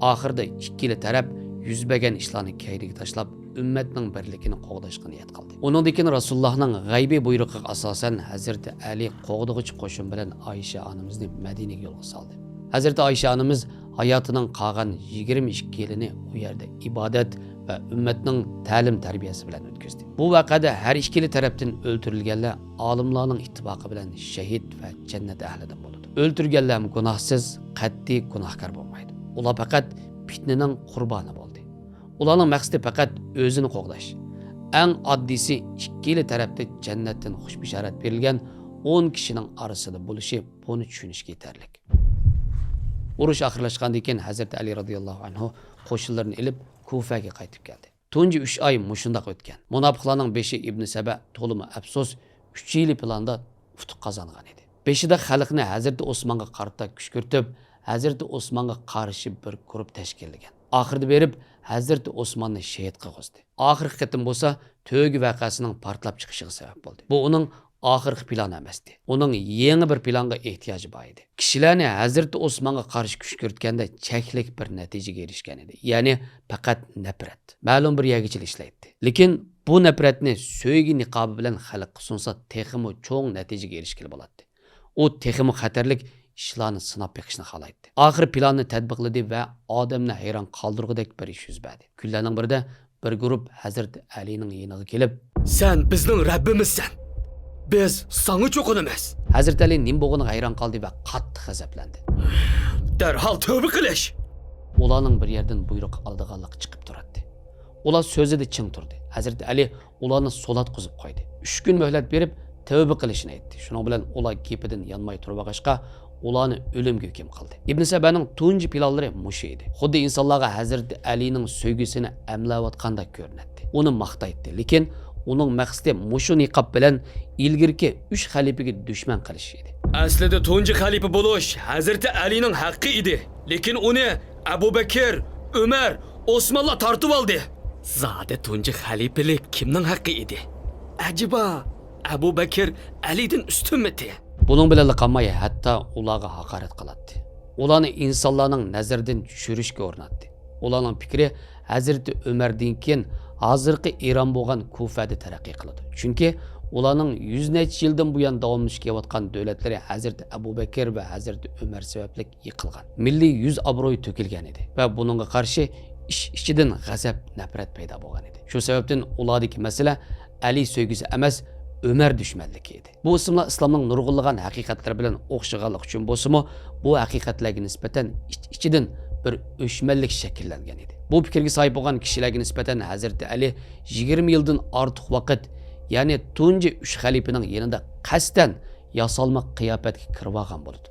ئاخىرىدا ئىككىلا تەرەپ يۈز بەرگەن ئىشلارنى كەينىگە تاشلاپ، ئۈممەتنىڭ بىرلىكىنى قوغداشقا نىيەت قىلدى. ئۇنىڭدىن كېيىن رەسۇلۇللاھنىڭ غەيبىي بۇيرۇقىغا ئاساسەن، ھەزرىتى ئەلى قوغدىغۇچى قوشۇن بىلەن ئائىشە ئانىمىزنى مەدىنىگە يولغا سالدى. ھەزرىتى ئائىشە ئانىمىز ھاياتىنىڭ قالغان يىگىرمە ئىككى يىلىنى ئۇ يەردە ئىبادەت ۋە ئۈممەتنىڭ تەلىم-تەربىيەسى بىلەن ئۆتكۈزدى. بۇ ۋەقەدە ھەر ئىككىلا تەرەپتىن ئۆلتۈرۈلگەنلەر ئالىملارنىڭ ئىتتىپاقى بىلەن شەھىت ۋە جەننەت ئەھلىدىن بولىدۇ. ئۆلتۈرگەنلەرمۇ گۇناھسىز، قەتئىي گۇناھكار بولمايدۇ. ئۇلار پەقەت پىتنىنىڭ قۇربانى بولدى. ئۇلارنىڭ مەقسىتى پەقەت ئۆزىنى قوغداش. ئەڭ ئاددىيسى، ئىككىلا تەرەپتە جەننەتتىن خۇش بېشارەت بېرىلگەن ئون كىشىنىڭ ئارىسىدا بولۇشى، بۇنى چۈشىنىشكە يېتەرلىك. ئۇرۇش ئاخىرلاشقاندىن كېيىن ھەزرىتى ئەلى رازىياللاھۇ ئەنھۇ قوشۇنلىرىنى ئېلىپ كۇفەگە قايتىپ كەلدى. تۇنجى ئۈچ ئاي مۇشۇنداق ئۆتكەن. مۇناپىقلارنىڭ بېشى ئىبنى سەبە تولىمۇ ئەپسۇس، ئۈچ يىلى پىلاندا ئۇتۇق قازانغان ئىدى. بېشىدا خەلقنى ھەزرىتى ئوسمانغا قارىتا كۈشكۈرتۈپ، ھەزرىتى ئوسمانغا قارشى بىر گۇرۇپ تەشكىللىگەن. ئاخىرىدا بېرىپ، ھەزرىتى ئوسماننى شېھىت قىلغۇزدى. ئاخىرقى قېتىم بولسا، تۆگە ۋەقەسىنىڭ پارتلاپ چىقىشىغا سەۋەب بولدى. بۇ ئۇنىڭ ئاخىرقى پىلانى ئەمەستى. ئۇنىڭ يېڭى بىر پىلانغا ئېھتىياجى بار ئىدى. كىشىلەرنى ھەزرىتى ئوسمانغا قارشى كۈشكۈرتكەندە چەكلىك بىر نەتىجىگە ئېرىشكەن ئىدى. يەنى پەقەت نەپرەت. مەلۇم بىر يەرگىچىلا ئىشلەيتتى. لېكىن بۇ نەپرەتنى سۆيگۈ نىقابى بىلەن خەلققە سۇنسا، تېخىمۇ چوڭ نەتىجىگە ئېرىشكىلى بولاتتى. ئۇ تېخىمۇ خەتەرلىك ئىشلارنى سىناپ بېقىشنى خالايتتى. ئاخىرى پىلاننى تەتبىقلىدى ۋە ئادەمنى ھەيران قالدۇرغۇدەك بىر ئىش يۈز بەردى. كۈنلەرنىڭ بىرىدە بىر گۇرۇپ ھەزرىتى ئەلىنىڭ يېنىغا كېلىپ، «سەن بىزنىڭ رەببىمىزسەن. بىز ساڭا چوقۇنىمىز.» ھەزرىتى ئەلى نېمە بولغىنىغا ھەيران قالدى ۋە قاتتىق غەزەپلەندى. «دەرھال تەۋبە قىلىش!» ئۇلارنىڭ بىر يەردىن بۇيرۇق ئالىدىغانلىقى چىقىپ تۇراتتى. ئۇلار سۆزىدە چىڭ تۇردى. ھەزرىتى ئەلى ئۇلارنى سولاتقۇزۇپ قويدى. ئۈچ كۈن مۆھلەت بېرىپ، تەۋبە قىلىشىنى ئېيتتى. شۇنىڭ بىلەن ئۇلار گېپىدىن يانماي تۇرۇۋالغاچقا، ئۇلارنى ئۆلۈمگە ھۆكۈم قىلدى. ئىبن سەبەنىڭ تۇنجى پىلانلىرى مۇشۇ ئىدى. خۇددى ئىنسانلارغا ھەزرىتى ئەلىنىڭ سۆيگۈسىنى ئەملەۋاتقاندەك كۆرۈنەتتى. ئۇنى ماختايتتى. لېكىن ئۇنىڭ مەقسىتى مۇشۇ نىقاب بىلەن ئىلگىرىكى ئۈچ خەلىپىگە دۈشمەن قىلىش ئىدى. ئەسلىدە تۇنجى خەلىپە بولۇش ھەزرىتى ئەلىنىڭ ھەققى ئىدى. لېكىن ئۇنى ئەبۇ بەكىر، ئۆمەر، ئوسمانلار تارتىۋالدى. زادى تۇنجى خەلىپىلىك كىمنىڭ ھەققى ئىدى؟ ئەجەبا، ئەبۇ بەكىر ئەلىدىن ئۈستۈنمىتى؟ بۇنىڭ بىلەنلا قالماي، ھەتتا ئۇلارغا ھاقارەت قىلاتتى. ئۇلارنى ئىنسانلارنىڭ نەزىرىدىن چۈشۈرۈشكە ئۇرۇناتتى. ئۇلارنىڭ پىكرى ھەزرىتى ئۆمەردىن كېيىن ھازىرقى ئىران بولغان كۇفەدە تەرەققىي قىلىدۇ. چۈنكى ئۇلارنىڭ يۈز نەچچە يىلدىن بۇيان داۋاملىشىپ كېلىۋاتقان دۆلەتلىرى ھەزرىتى ئەبۇ بەكىر ۋە ھەزرىتى ئۆمەر سەۋەبلىك يىقىلغان. مىللىي يۈز ئابرۇيى تۆكۈلگەن ئىدى ۋە بۇنىڭغا قارشى ئىچ-ئىچىدىن غەزەپ، نەپرەت پەيدا بولغان ئىدى. شۇ سەۋەبتىن ئۇلاردىكى مەسىلە ئەلى سۆيگۈسى ئەمەس، ئۆمەر دۈشمەنلىكى ئىدى. بۇ ئىسىملار ئىسلامنىڭ نۇرغۇنلىغان ھەقىقەتلىرى بىلەن ئوخشىغانلىقى ئۈچۈن بولسىمۇ، بۇ ھەقىقەتلەرگە نىسبەتەن ئىچ-ئىچىدىن بىر ئۆچمەنلىك شەكىللەنگەن ئىدى. بۇ پىكىرگە ساھىب بولغان كىشىلەرگە نىسبەتەن ھەزرىتى ئەلى يىگىرمە يىلدىن ئارتۇق ۋاقىت، يەنى تۇنجى ئۈچ خەلىپىنىڭ يېنىدا قەستەن ياسالما قىياپەتكە كىرىۋالغان بولىدۇ.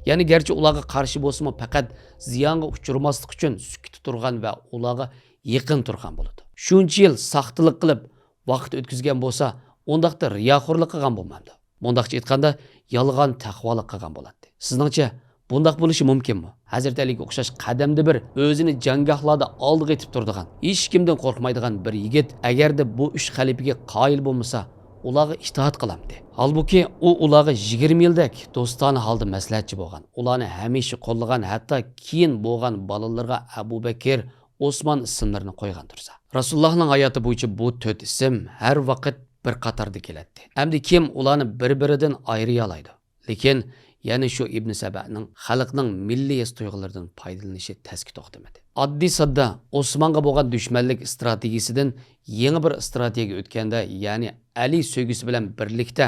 يەنى گەرچە ئۇلارغا قارشى بولسىمۇ، پەقەت زىيانغا ئۇچرىماسلىق ئۈچۈن سۈكۈتتە تۇرغان ۋە ئۇلارغا يېقىن تۇرغان بولىدۇ. شۇنچە يىل ساختىلىق قىلىپ ۋاقىت ئۆتكۈزگەن بولسا، ئۇنداقتا رىياخورلۇق قىلغان بولمامدۇ؟ مۇنداقچە ئېيتقاندا، يالغان تەقۋالىق قىلغان بولاتتى. سىزنىڭچە، بۇنداق بولۇشى مۇمكىنمۇ؟ ھەزرىتى ئەلىگە ئوخشاش قەدەمدە بىر، ئۆزىنى جەڭگاھلاردا ئالدىغا ئېتىپ تۇرىدىغان، ھېچكىمدىن قورقمايدىغان بىر يىگىت، ئەگەردە بۇ ئۈچ خەلىپىگە قايىل بولمىسا، ئۇلارغا ئىتائەت قىلامتى؟ ھالبۇكى، ئۇ ئۇلارغا يىگىرمە يىلدەك دوستانە ھالدا مەسلىھەتچى بولغان، ئۇلارنى ھەمىشە قوللىغان، ھەتتا كېيىن بولغان بالىلىرىغا ئەبۇ بەكىر، ئوسمان ئىسىملىرىنى قويغان تۇرسا. رەسۇلۇللاھنىڭ ھاياتى بويىچە بۇ تۆت ئىسىم ھەر ۋاقىت بىر قاتاردا كېلەتتى. ئەمدى كىم ئۇلارنى بىر-بىرىدىن ئايرىيالايدۇ؟ لېكىن يەنە شۇ ئىبن سەبەنىڭ خەلقنىڭ مىللىي ھېس تۇيغۇلىرىدىن پايدىلىنىشى تەسكە توختىمىدى. ئاددىي ساددا ئوسمانغا بولغان دۈشمەنلىك ئىستراتېگىيىسىدىن يېڭى بىر ئىستراتېگىيەگە ئۆتكەندە، يەنى ئەلى سۆيگۈسى بىلەن بىرلىكتە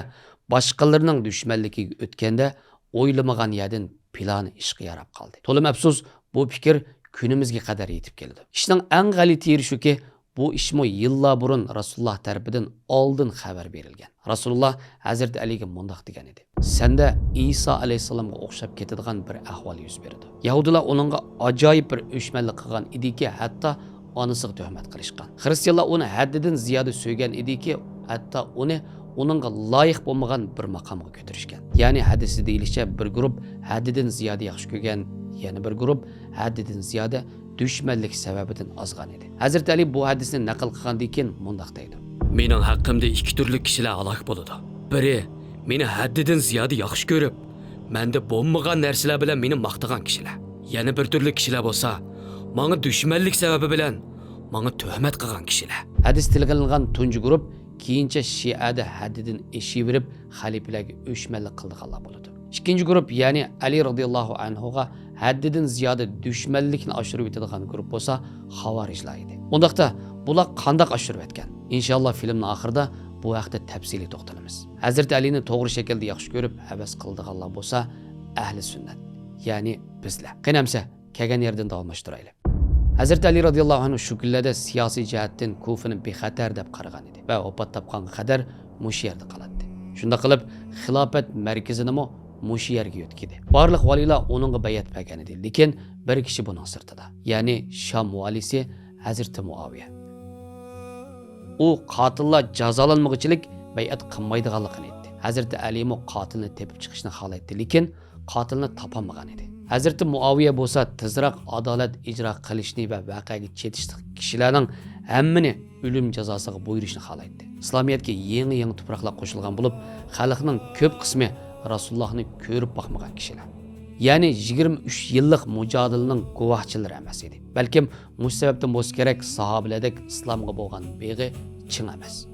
باشقىلىرىنىڭ دۈشمەنلىكىگە ئۆتكەندە، ئويلىمىغان يەردىن پىلانى ئىشقا ياراپ قالدى. تولىمۇ ئەپسۇس، بۇ پىكىر كۈنىمىزگە قەدەر يېتىپ كېلىدۇ. ئىشنىڭ ئەڭ غەلىتە يېرى شۇكى، بۇ ئىشمۇ يىللار بۇرۇن رەسۇلۇللا تەرىپىدىن ئالدىن خەۋەر بېرىلگەن. رەسۇلۇللا ھەزرىتى ئەلىگە مۇنداق دېگەن ئىدى: «سەندە ئىسا ئەلەيھىسسالامغا ئوخشاپ كېتىدىغان بىر ئەھۋال يۈز بېرىدۇ.» يەھۇدىيلار ئۇنىڭغا ئاجايىپ بىر ئۆچمەنلىك قىلغان ئىدىكى، ھەتتا ئانىسىغا تۆھمەت قىلىشقان. خىرىستىيانلار ئۇنى ھەددىدىن زىيادە سۆيگەن ئىدىكى، ھەتتا ئۇنى ئۇنىڭغا لايىق بولمىغان بىر ماقامغا كۆتۈرۈشكەن. يەنى ھەدىستە دېيىلىشىچە، بىر گۇرۇپ ھەددىدىن زىيادە ياخشى كۆرگەن، يەنە بىر گۇرۇپ ھەددىدىن زىيادە دۈشمەنلىك سەۋەبىدىن ئازغان ئىدى. ھەزرىتى ئەلى بۇ ھەدىسنى نەقىل قىلغاندىن كېيىن مۇنداق دەيدۇ: «مېنىڭ ھەققىمدە ئىككى تۈرلۈك كىشىلەر ھالاك بولىدۇ. بىرى مېنى ھەددىدىن زىيادە ياخشى كۆرۈپ، مەندە بولمىغان نەرسىلەر بىلەن مېنى ماختىغان كىشىلەر. يەنە بىر تۈرلۈك كىشىلەر بولسا، ماڭا دۈشمەنلىك سەۋەبى بىلەن ماڭا تۆھمەت قىلغان كىشىلەر.» ھەدىس تىلغا ئېلىنغان تۇنجى گۇرۇپ كېيىنچە شىئەدە ھەددىدىن ئېشىۋېرىپ، خەلىپىلەرگە ئۆچمەنلىك قىلىدىغانلار بولىدۇ. ئىككىنچى گۇرۇپ، يەنى ئەلى رازىياللاھۇ ئەنھۇغا ھەددىدىن زىيادە دۈشمەنلىكنى ئاشۇرۇۋېتىدىغان گۇرۇپ بولسا خاۋارىجلار ئىدى. ئۇنداقتا بۇلار قانداق ئاشۇرۇۋەتكەن؟ ئىنشاللا فىلىمنىڭ ئاخىرىدا بۇ ھەقتە تەپسىلىي توختىلىمىز. ھەزرىتى ئەلىنى توغرا شەكىلدە ياخشى كۆرۈپ ھەۋەس قىلىدىغانلار بولسا ئەھلى سۈننەت، يەنى بىزلەر. قېنى ئەمسە كەلگەن يەردىن داۋاملاشتۇرايلى. ھەزرىتى ئەلى رازىياللاھۇ ئەنھۇ شۇ كۈنلەردە سىياسىي جەھەتتىن كۇفىنى بىخەتەر دەپ قارىغان ئىدى ۋە ۋاپات تاپقانغا قەدەر مۇشۇ يەردە قالاتتى. شۇنداق قىلىپ، خىلاپەت مەركىزىنىمۇ مۇشۇ يەرگە يۆتكىدى. بارلىق ۋالىيلار ئۇنىڭغا بەيئەت بەرگەن ئىدى، لېكىن بىر كىشى بۇنىڭ سىرتىدا، يەنى شام ۋالىيسى ھەزرىتى مۇئاۋىيە. ئۇ قاتىللار جازالانمىغۇچىلىك بەيئەت قىلمايدىغانلىقىنى ئېيتتى. ھەزرىتى ئەلىمۇ قاتىلنى تېپىپ چىقىشنى خالايتتى، لېكىن قاتىلنى تاپالمىغان ئىدى. ھەزرىتى مۇئاۋىيە بولسا تېزراق ئادالەت ئىجرا قىلىشنى ۋە ۋەقەگە چېتىشلىق كىشىلەرنىڭ ھەممىنى ئۆلۈم جازاسىغا بۇيرۇشنى خالايتتى. ئىسلامىيەتكە يېڭى-يېڭى تۇپراقلار قوشۇلغان بولۇپ، خەلقنىڭ كۆپ قىسمى رەسۇلۇللاھنى كۆرۈپ باقمىغان كىشىلەر. يەنى يىگىرمە ئۈچ يىللىق مۇجادىلىنىڭ گۇۋاھچىلىرى ئەمەس ئىدى. بەلكىم مۇشۇ سەۋەبتىن بولسا كېرەك، ساھابىلەردەك ئىسلامغا بولغان بېغى چىڭ ئەمەس.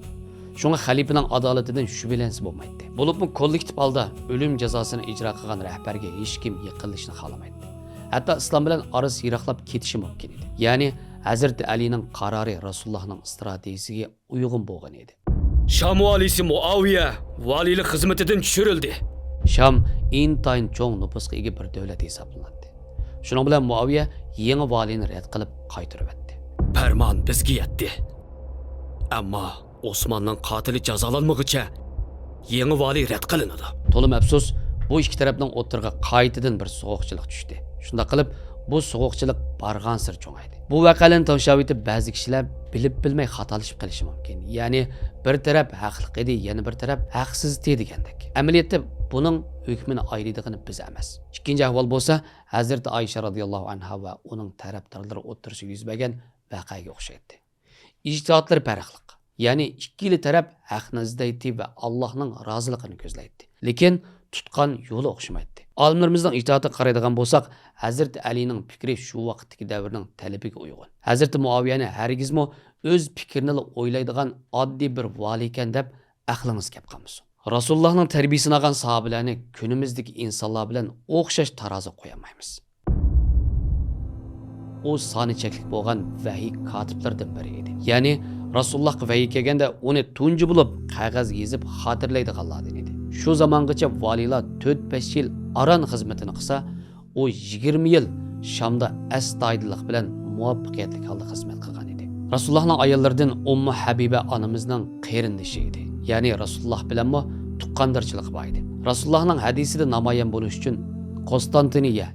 شۇڭا خەلىپىنىڭ ئادالىتىدىن شۈبھىلەنسە بولمايتتى. بولۇپمۇ كوللېكتىپ ھالدا ئۆلۈم جازاسىنى ئىجرا قىلغان رەھبەرگە ھېچكىم يېقىنلىشىشنى خالىمايتتى. ھەتتا ئىسلام بىلەن ئارىسى يىراقلاپ كېتىشى مۇمكىن ئىدى. يەنى ھەزرىتى ئەلىنىڭ قارارى رەسۇلۇللاھنىڭ ئىستراتېگىيىسىگە ئۇيغۇن بولغان ئىدى. شام ۋالىيسى مۇئاۋىيە ۋالىيلىق خىزمىتىدىن چۈشۈرۈلدى. شام ئىنتايىن چوڭ نوپۇسقا ئىگە بىر دۆلەت ھېسابلىناتتى. شۇنىڭ بىلەن مۇئاۋىيە يېڭى ۋالىينى رەت قىلىپ قايتۇرۇۋەتتى. پەرمان بىزگە يەتتى. ئەمما ئوسماننىڭ قاتىلى جازالانمىغۇچە يېڭى ۋالىي رەت قىلىنىدۇ. تولىمۇ ئەپسۇس، بۇ ئىككى تەرەپنىڭ ئوتتۇرىغا قايتىدىن بىر سوغۇقچىلىق چۈشتى. شۇنداق قىلىپ، بۇ سوغۇقچىلىق بارغانسېرى چوڭايدى. بۇ ۋەقەلەرنى تىڭشاۋېتىپ، بەزى كىشىلەر بىلىپ بىلمەي خاتالىشىپ قېلىشى مۇمكىن. يەنى بىر تەرەپ ھەقلىق ئىدى، يەنە بىر تەرەپ ھەقسىز ئىدى دېگەندەك. ئەمەلىيەتتە بۇنىڭ ھۆكمىنى ئايرىيدىغىنى بىز ئەمەس. ئىككىنچى ئەھۋال بولسا ھەزرىتى ئائىشە رازىياللاھۇ ئەنھا ۋە ئۇنىڭ تەرەپدارلىرى ئوتتۇرىسىدا يۈز بەرگەن ۋەقەگە ئوخشايتتى. ئىجتىھاتلىرى پەرقلىق. يەنى ئىككىلا تەرەپ ھەقنى ئىزدەيتتى ۋە ئاللاھنىڭ رازىلىقىنى كۆزلەيتتى. لېكىن تۇتقان يولى ئوخشىمايتتى. ئالىملىرىمىزنىڭ ئىجتىھاتىغا قارايدىغان بولساق، ھەزرىتى ئەلىنىڭ پىكرى شۇ ۋاقىتتىكى دەۋرنىڭ تەلىپىگە ئۇيغۇن. ھەزرىتى مۇئاۋىيەنى ھەرگىزمۇ ئۆز پىكرىنىلا ئويلايدىغان ئاددىي بىر ۋالىيكەن دەپ ئەقلىڭىز كەپ قالمىسۇن. رەسۇلۇللاھنىڭ تەربىيىسىنى ئالغان ساھابىلەرنى كۈنىمىزدىكى ئىنسانلار بىلەن ئوخشاش تارازىغا قويالمايمىز. ئۇ سانى چەكلىك بولغان ۋەھىي كاتىپلىرىدىن بىرى ئىدى. يەنى رەسۇلۇللاھقا ۋەھىي كەلگەندە ئۇنى تۇنجى بولۇپ قەغەزگە يېزىپ خاتىرىلەيدىغانلاردىن ئىدى. شۇ زامانغىچە ۋالىيلار تۆت-بەش يىل ئاران خىزمىتىنى قىلسا، ئۇ يىگىرمە يىل شامدا ئەستايىدىللىق بىلەن مۇۋەپپەقىيەتلىك ھالدا خىزمەت قىلغان ئىدى. رەسۇلۇللاھنىڭ ئاياللىرىدىن ئۇممۇ ھەبىبە ئانىمىزنىڭ قېرىندىشى ئىدى. يەنى رەسۇلۇللاھ بىلەنمۇ تۇغقاندارچىلىقى بار ئىدى. رەسۇلۇللاھنىڭ ھەدىسىدە نامايان بولۇش ئۈچۈن قوستانتىنىيە،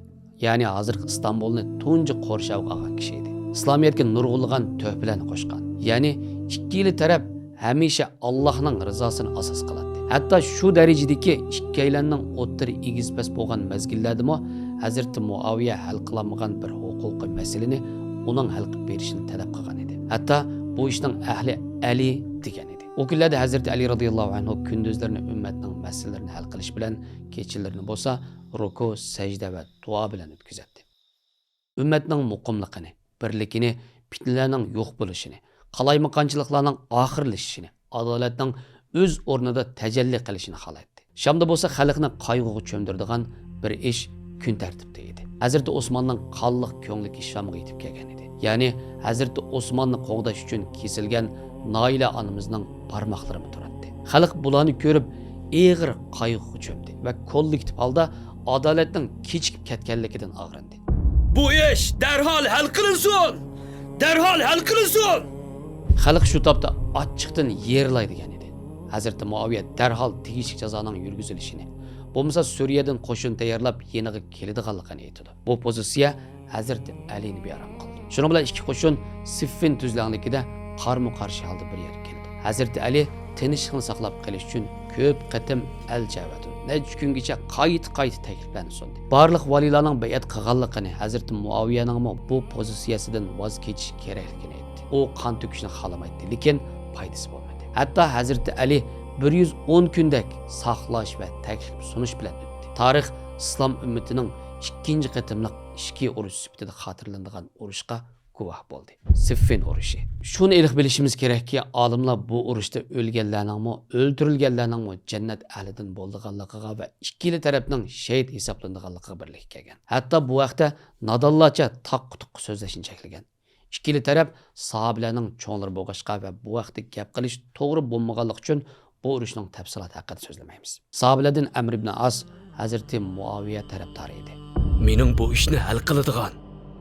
يەنى ھازىرقى ئىستانبۇلنى تۇنجى قورشاۋغا ئالغان كىشى ئىدى. ئىسلامىيەتكە نۇرغۇنلىغان تۆھپىلەرنى قوشقان. يەنى ئىككىلا تەرەپ ھەمىشە ئاللاھنىڭ رىزاسىنى ئاساس قىلاتتى. ھەتتا شۇ دەرىجىدىكى ئىككىيلەننىڭ ئوتتۇرا ئېگىز-پەس بولغان مەزگىللەردىمۇ ھەزرىتى مۇئاۋىيە ھەل قىلالمىغان بىر ھوقۇقىي مەسىلىنى ئۇنىڭ ھەل قىلىپ بېرىشىنى تەلەپ قىلغان ئىدى. ھەتتا بۇ ئىشنىڭ ئەھلى ئەلى دېگەن ئىدى. ئۇ كۈنلەردە ھەزرىتى ئەلى رازىياللاھۇ ئەنھۇ كۈندۈزلىرىنى ئۈممەتنىڭ مەسىلىلىرىنى ھەل قىلىش بىلەن، كېچىلىرىنى بولسا رۇكۇ، سەجدە ۋە دۇئا بىلەن ئۆتكۈزەتتى. ئۈممەتنىڭ مۇقىملىقىنى، بىرلىكىنى، پىتنىلەرنىڭ يوق بولۇشىنى، قالايمىقانچىلىقلارنىڭ ئاخىرلىشىشىنى، ئادالەتنىڭ ئۆز ئورنىدا تەجەللى قىلىشىنى خالايتتى. شامدا بولسا خەلقنى قايغۇغا چۆمدۈرىدىغان بىر ئىش كۈن تەرتىپتە ئىدى. ھەزرىتى ئوسماننىڭ قانلىق كۆڭلىكى شامغا يېتىپ كەلگەن ئىدى. يەنى ھەزرىتى ئوسماننى قوغداش ئۈچۈن كېسىلگەن نائىلە ئانىمىزنىڭ بارماقلىرىمۇ تۇراتتى. خەلق بۇلارنى كۆرۈپ ئېغىر قايغۇغا چۆمدى ۋە كوللېكتىپ ھالدا ئادالەتنىڭ كېچىكىپ كەتكەنلىكىدىن ئاغرىندى. بۇ ئىش دەرھال ھەل قىلىنسۇن! دەرھال ھەل قىلىنسۇن! خەلق شۇ تاپتا ئاچچىقتىن يېرىلاي دېگەن ئىدى. ھەزرىتى مۇئاۋىيە دەرھال تېگىشلىك جازانىڭ يۈرگۈزۈلۈشىنى، بولمىسا سۈرىيەدىن قوشۇن تەييارلاپ يېنىغا كېلىدىغانلىقىنى ئېيتىدۇ. بۇ پوزىتسىيە ھەزرىتى ئەلىنى بىئارام قىلدى. شۇنىڭ بىلەن ئىككى قوشۇن سىففىن تۈزلەڭلىكىدە قارمۇ قارشى ھالدا بىر يەرگە كېلىدۇ. ھەزرىتى ئەلى تىنچلىقنى ساقلاپ قېلىش ئۈچۈن كۆپ قېتىم ئەلچى ئەۋەتىدۇ. نەچچە كۈنگىچە قايتا-قايتا تەكلىپلەرنى سۇندى. بارلىق ۋالىيلارنىڭ بەيئەت قىلغانلىقىنى، ھەزرىتى مۇئاۋىيەنىڭمۇ بۇ پوزىتسىيەسىدىن ۋاز كېچىش كېرەكلىكىنى ئېيتتى. ئۇ قان تۆكۈشنى خالىمايتتى، لېكىن پايدىسى بولمىدى. ھەتتا ھەزرىتى ئەلى بىر يۈز ئون كۈندەك ساقلاش ۋە تەكلىپ سۇنۇش بىلەن ئۆتتى. تارىخ ئىسلام ئۈممىتىنىڭ ئىككىنچى قېتىملىق ئىچكى ئۇرۇش سۈپىتىدە خاتىرىلىنىدىغان ئۇرۇشقا گۇۋاھ بولدى. سىففىن ئۇرۇشى. شۇنى ئېنىق بىلىشىمىز كېرەككى، ئالىملار بۇ ئۇرۇشتا ئۆلگەنلەرنىڭمۇ، ئۆلتۈرۈلگەنلەرنىڭمۇ جەننەت ئەھلىدىن بولىدىغانلىقىغا ۋە ئىككىلا تەرەپنىڭ شېھىت ھېسابلىنىدىغانلىقىغا بىرلىككە كەلگەن. ھەتتا بۇ ھەقتە نادانلارچە تاققا-تۇققا سۆزلەشنى چەكلىگەن. ئىككىلا تەرەپ ساھابىلەرنىڭ چوڭلىرى بولغاچقا ۋە بۇ ھەقتە گەپ قىلىش توغرا بولمىغانلىقى ئۈچۈن بۇ ئۇرۇشنىڭ تەپسىلاتى ھەققىدە سۆزلىمەيمىز. ساھابىلەردىن ئەمر ئىبن ئاس ھەزرىتى مۇئاۋىيە تەرەپدارى ئىدى. مېنىڭ بۇ ئىشنى ھەل قىلىدىغان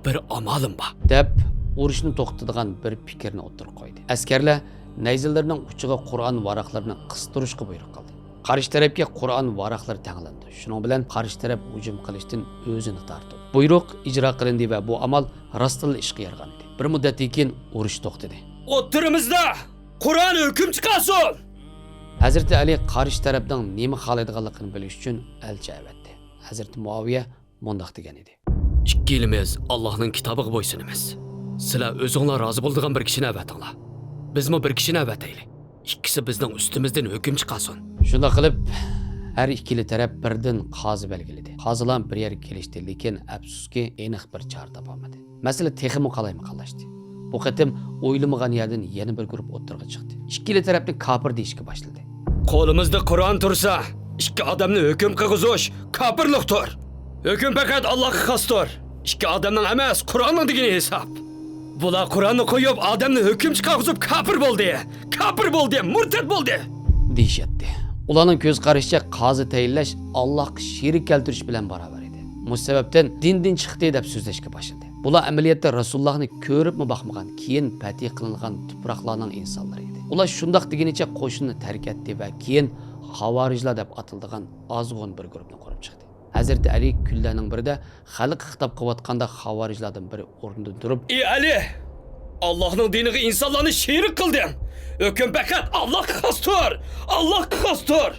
بىر ئامالىم بار، دەپ ئۇرۇشنى توختىتىدىغان بىر پىكىرنى ئوتتۇرىغا قويدى. ئەسكەرلەر نەيزىلىرىنىڭ ئۇچىغا قۇرئان ۋاراقلىرىنى قىستۇرۇشقا بۇيرۇق قىلدى. قارشى تەرەپكە قۇرئان ۋاراقلىرى تەڭلىنىدۇ. شۇنىڭ بىلەن قارشى تەرەپ ھۇجۇم قىلىشتىن ئۆزىنى تارتىدۇ. بۇيرۇق ئىجرا قىلىندى ۋە بۇ ئامال راستتىنلا ئىشقا يارىغان ئىدى. بىر مۇددەتتىن كېيىن ئۇرۇش توختىدى. ئوتتۇرىمىزدا قۇرئان ھۆكۈم چىقارسۇن! ھەزرىتى ئەلى قارشى تەرەپنىڭ نېمە خالايدىغانلىقىنى بىلىش ئۈچۈن ئەلچى ئەۋەتتى. ھەزرىتى مۇئاۋىيە مۇنداق دېگەن ئىدى. ئىككىلىمىز ئاللاھنىڭ كىتابىغا بويسۇنىمىز. سىلەر ئۆزۈڭلار رازى بولىدىغان بىر كىشىنى ئەۋەتىڭلار. بىزمۇ بىر كىشىنى ئەۋەتەيلى. ئىككىسى بىزنىڭ ئۈستىمىزدىن ھۆكۈم چىقارسۇن. شۇنداق قىلىپ، ھەر ئىككىلا تەرەپ بىردىن قازى بەلگىلىدى. قازىلار بىر يەرگە كېلىشتى، لېكىن ئەپسۇسكى، ئېنىق بىر چارە تاپالمىدى. مەسىلە تېخىمۇ قالايمىقانلاشتى. بۇ قېتىم ئويلىمىغان يەردىن يەنە بىر گۇرۇپ ئوتتۇرىغا چىقتى. ئىككىلا تەرەپنى كاپىر دېيىشكە باشلىدى. قولىمىزدا قۇرئان تۇرسا، ئىككى ئادەمنى ھۆكۈم قىلغۇزۇش كاپىرلىقتۇر. ھۆكۈم پەقەت ئاللاھقا خاستۇر. ئىككى ئادەمنىڭ ئەمەس، قۇرئاننىڭ دېگىنى ھېساب. بۇلار قۇرئاننى قويۇپ، ئادەمنى ھۆكۈم چىقارغۇزۇپ كاپىر بولدى. كاپىر بولدى، مۇرتەت بولدى. دېيىشەتتى. ئۇلارنىڭ كۆز قارىشىچە قازى تەيىنلەش ئاللاھقا شېرىك كەلتۈرۈش بىلەن باراۋەر ئىدى. مۇشۇ سەۋەبتىن دىندىن چىقتى دەپ سۆزلەشكە باشلىدى. بۇلار ئەمەلىيەتتە رەسۇلۇللاھنى كۆرۈپمۇ باقمىغان، كېيىن پەتھى قىلىنغان تۇپراقلارنىڭ ئىنسانلىرى ئىدى. ئۇلار شۇنداق دېگىنىچە قوشۇننى تەرك ئەتتى ۋە كېيىن خاۋارىجلار دەپ ئاتىلىدىغان ئازغۇن بىر گۇرۇپنى قۇرۇپ چىقتى. ھەزرىتى ئەلى كۈنلەرنىڭ بىرىدە خەلققە خىتاب قىلىۋاتقاندا خاۋارىجلاردىن بىرى ئورنىدىن تۇرۇپ، ئى ئەلى! ئاللاھنىڭ دىنىغا ئىنسانلارنى شېرىك قىلدىڭ! ھۆكۈم پەقەت ئاللاھقا خاستۇر! ئاللاھقا خاستۇر!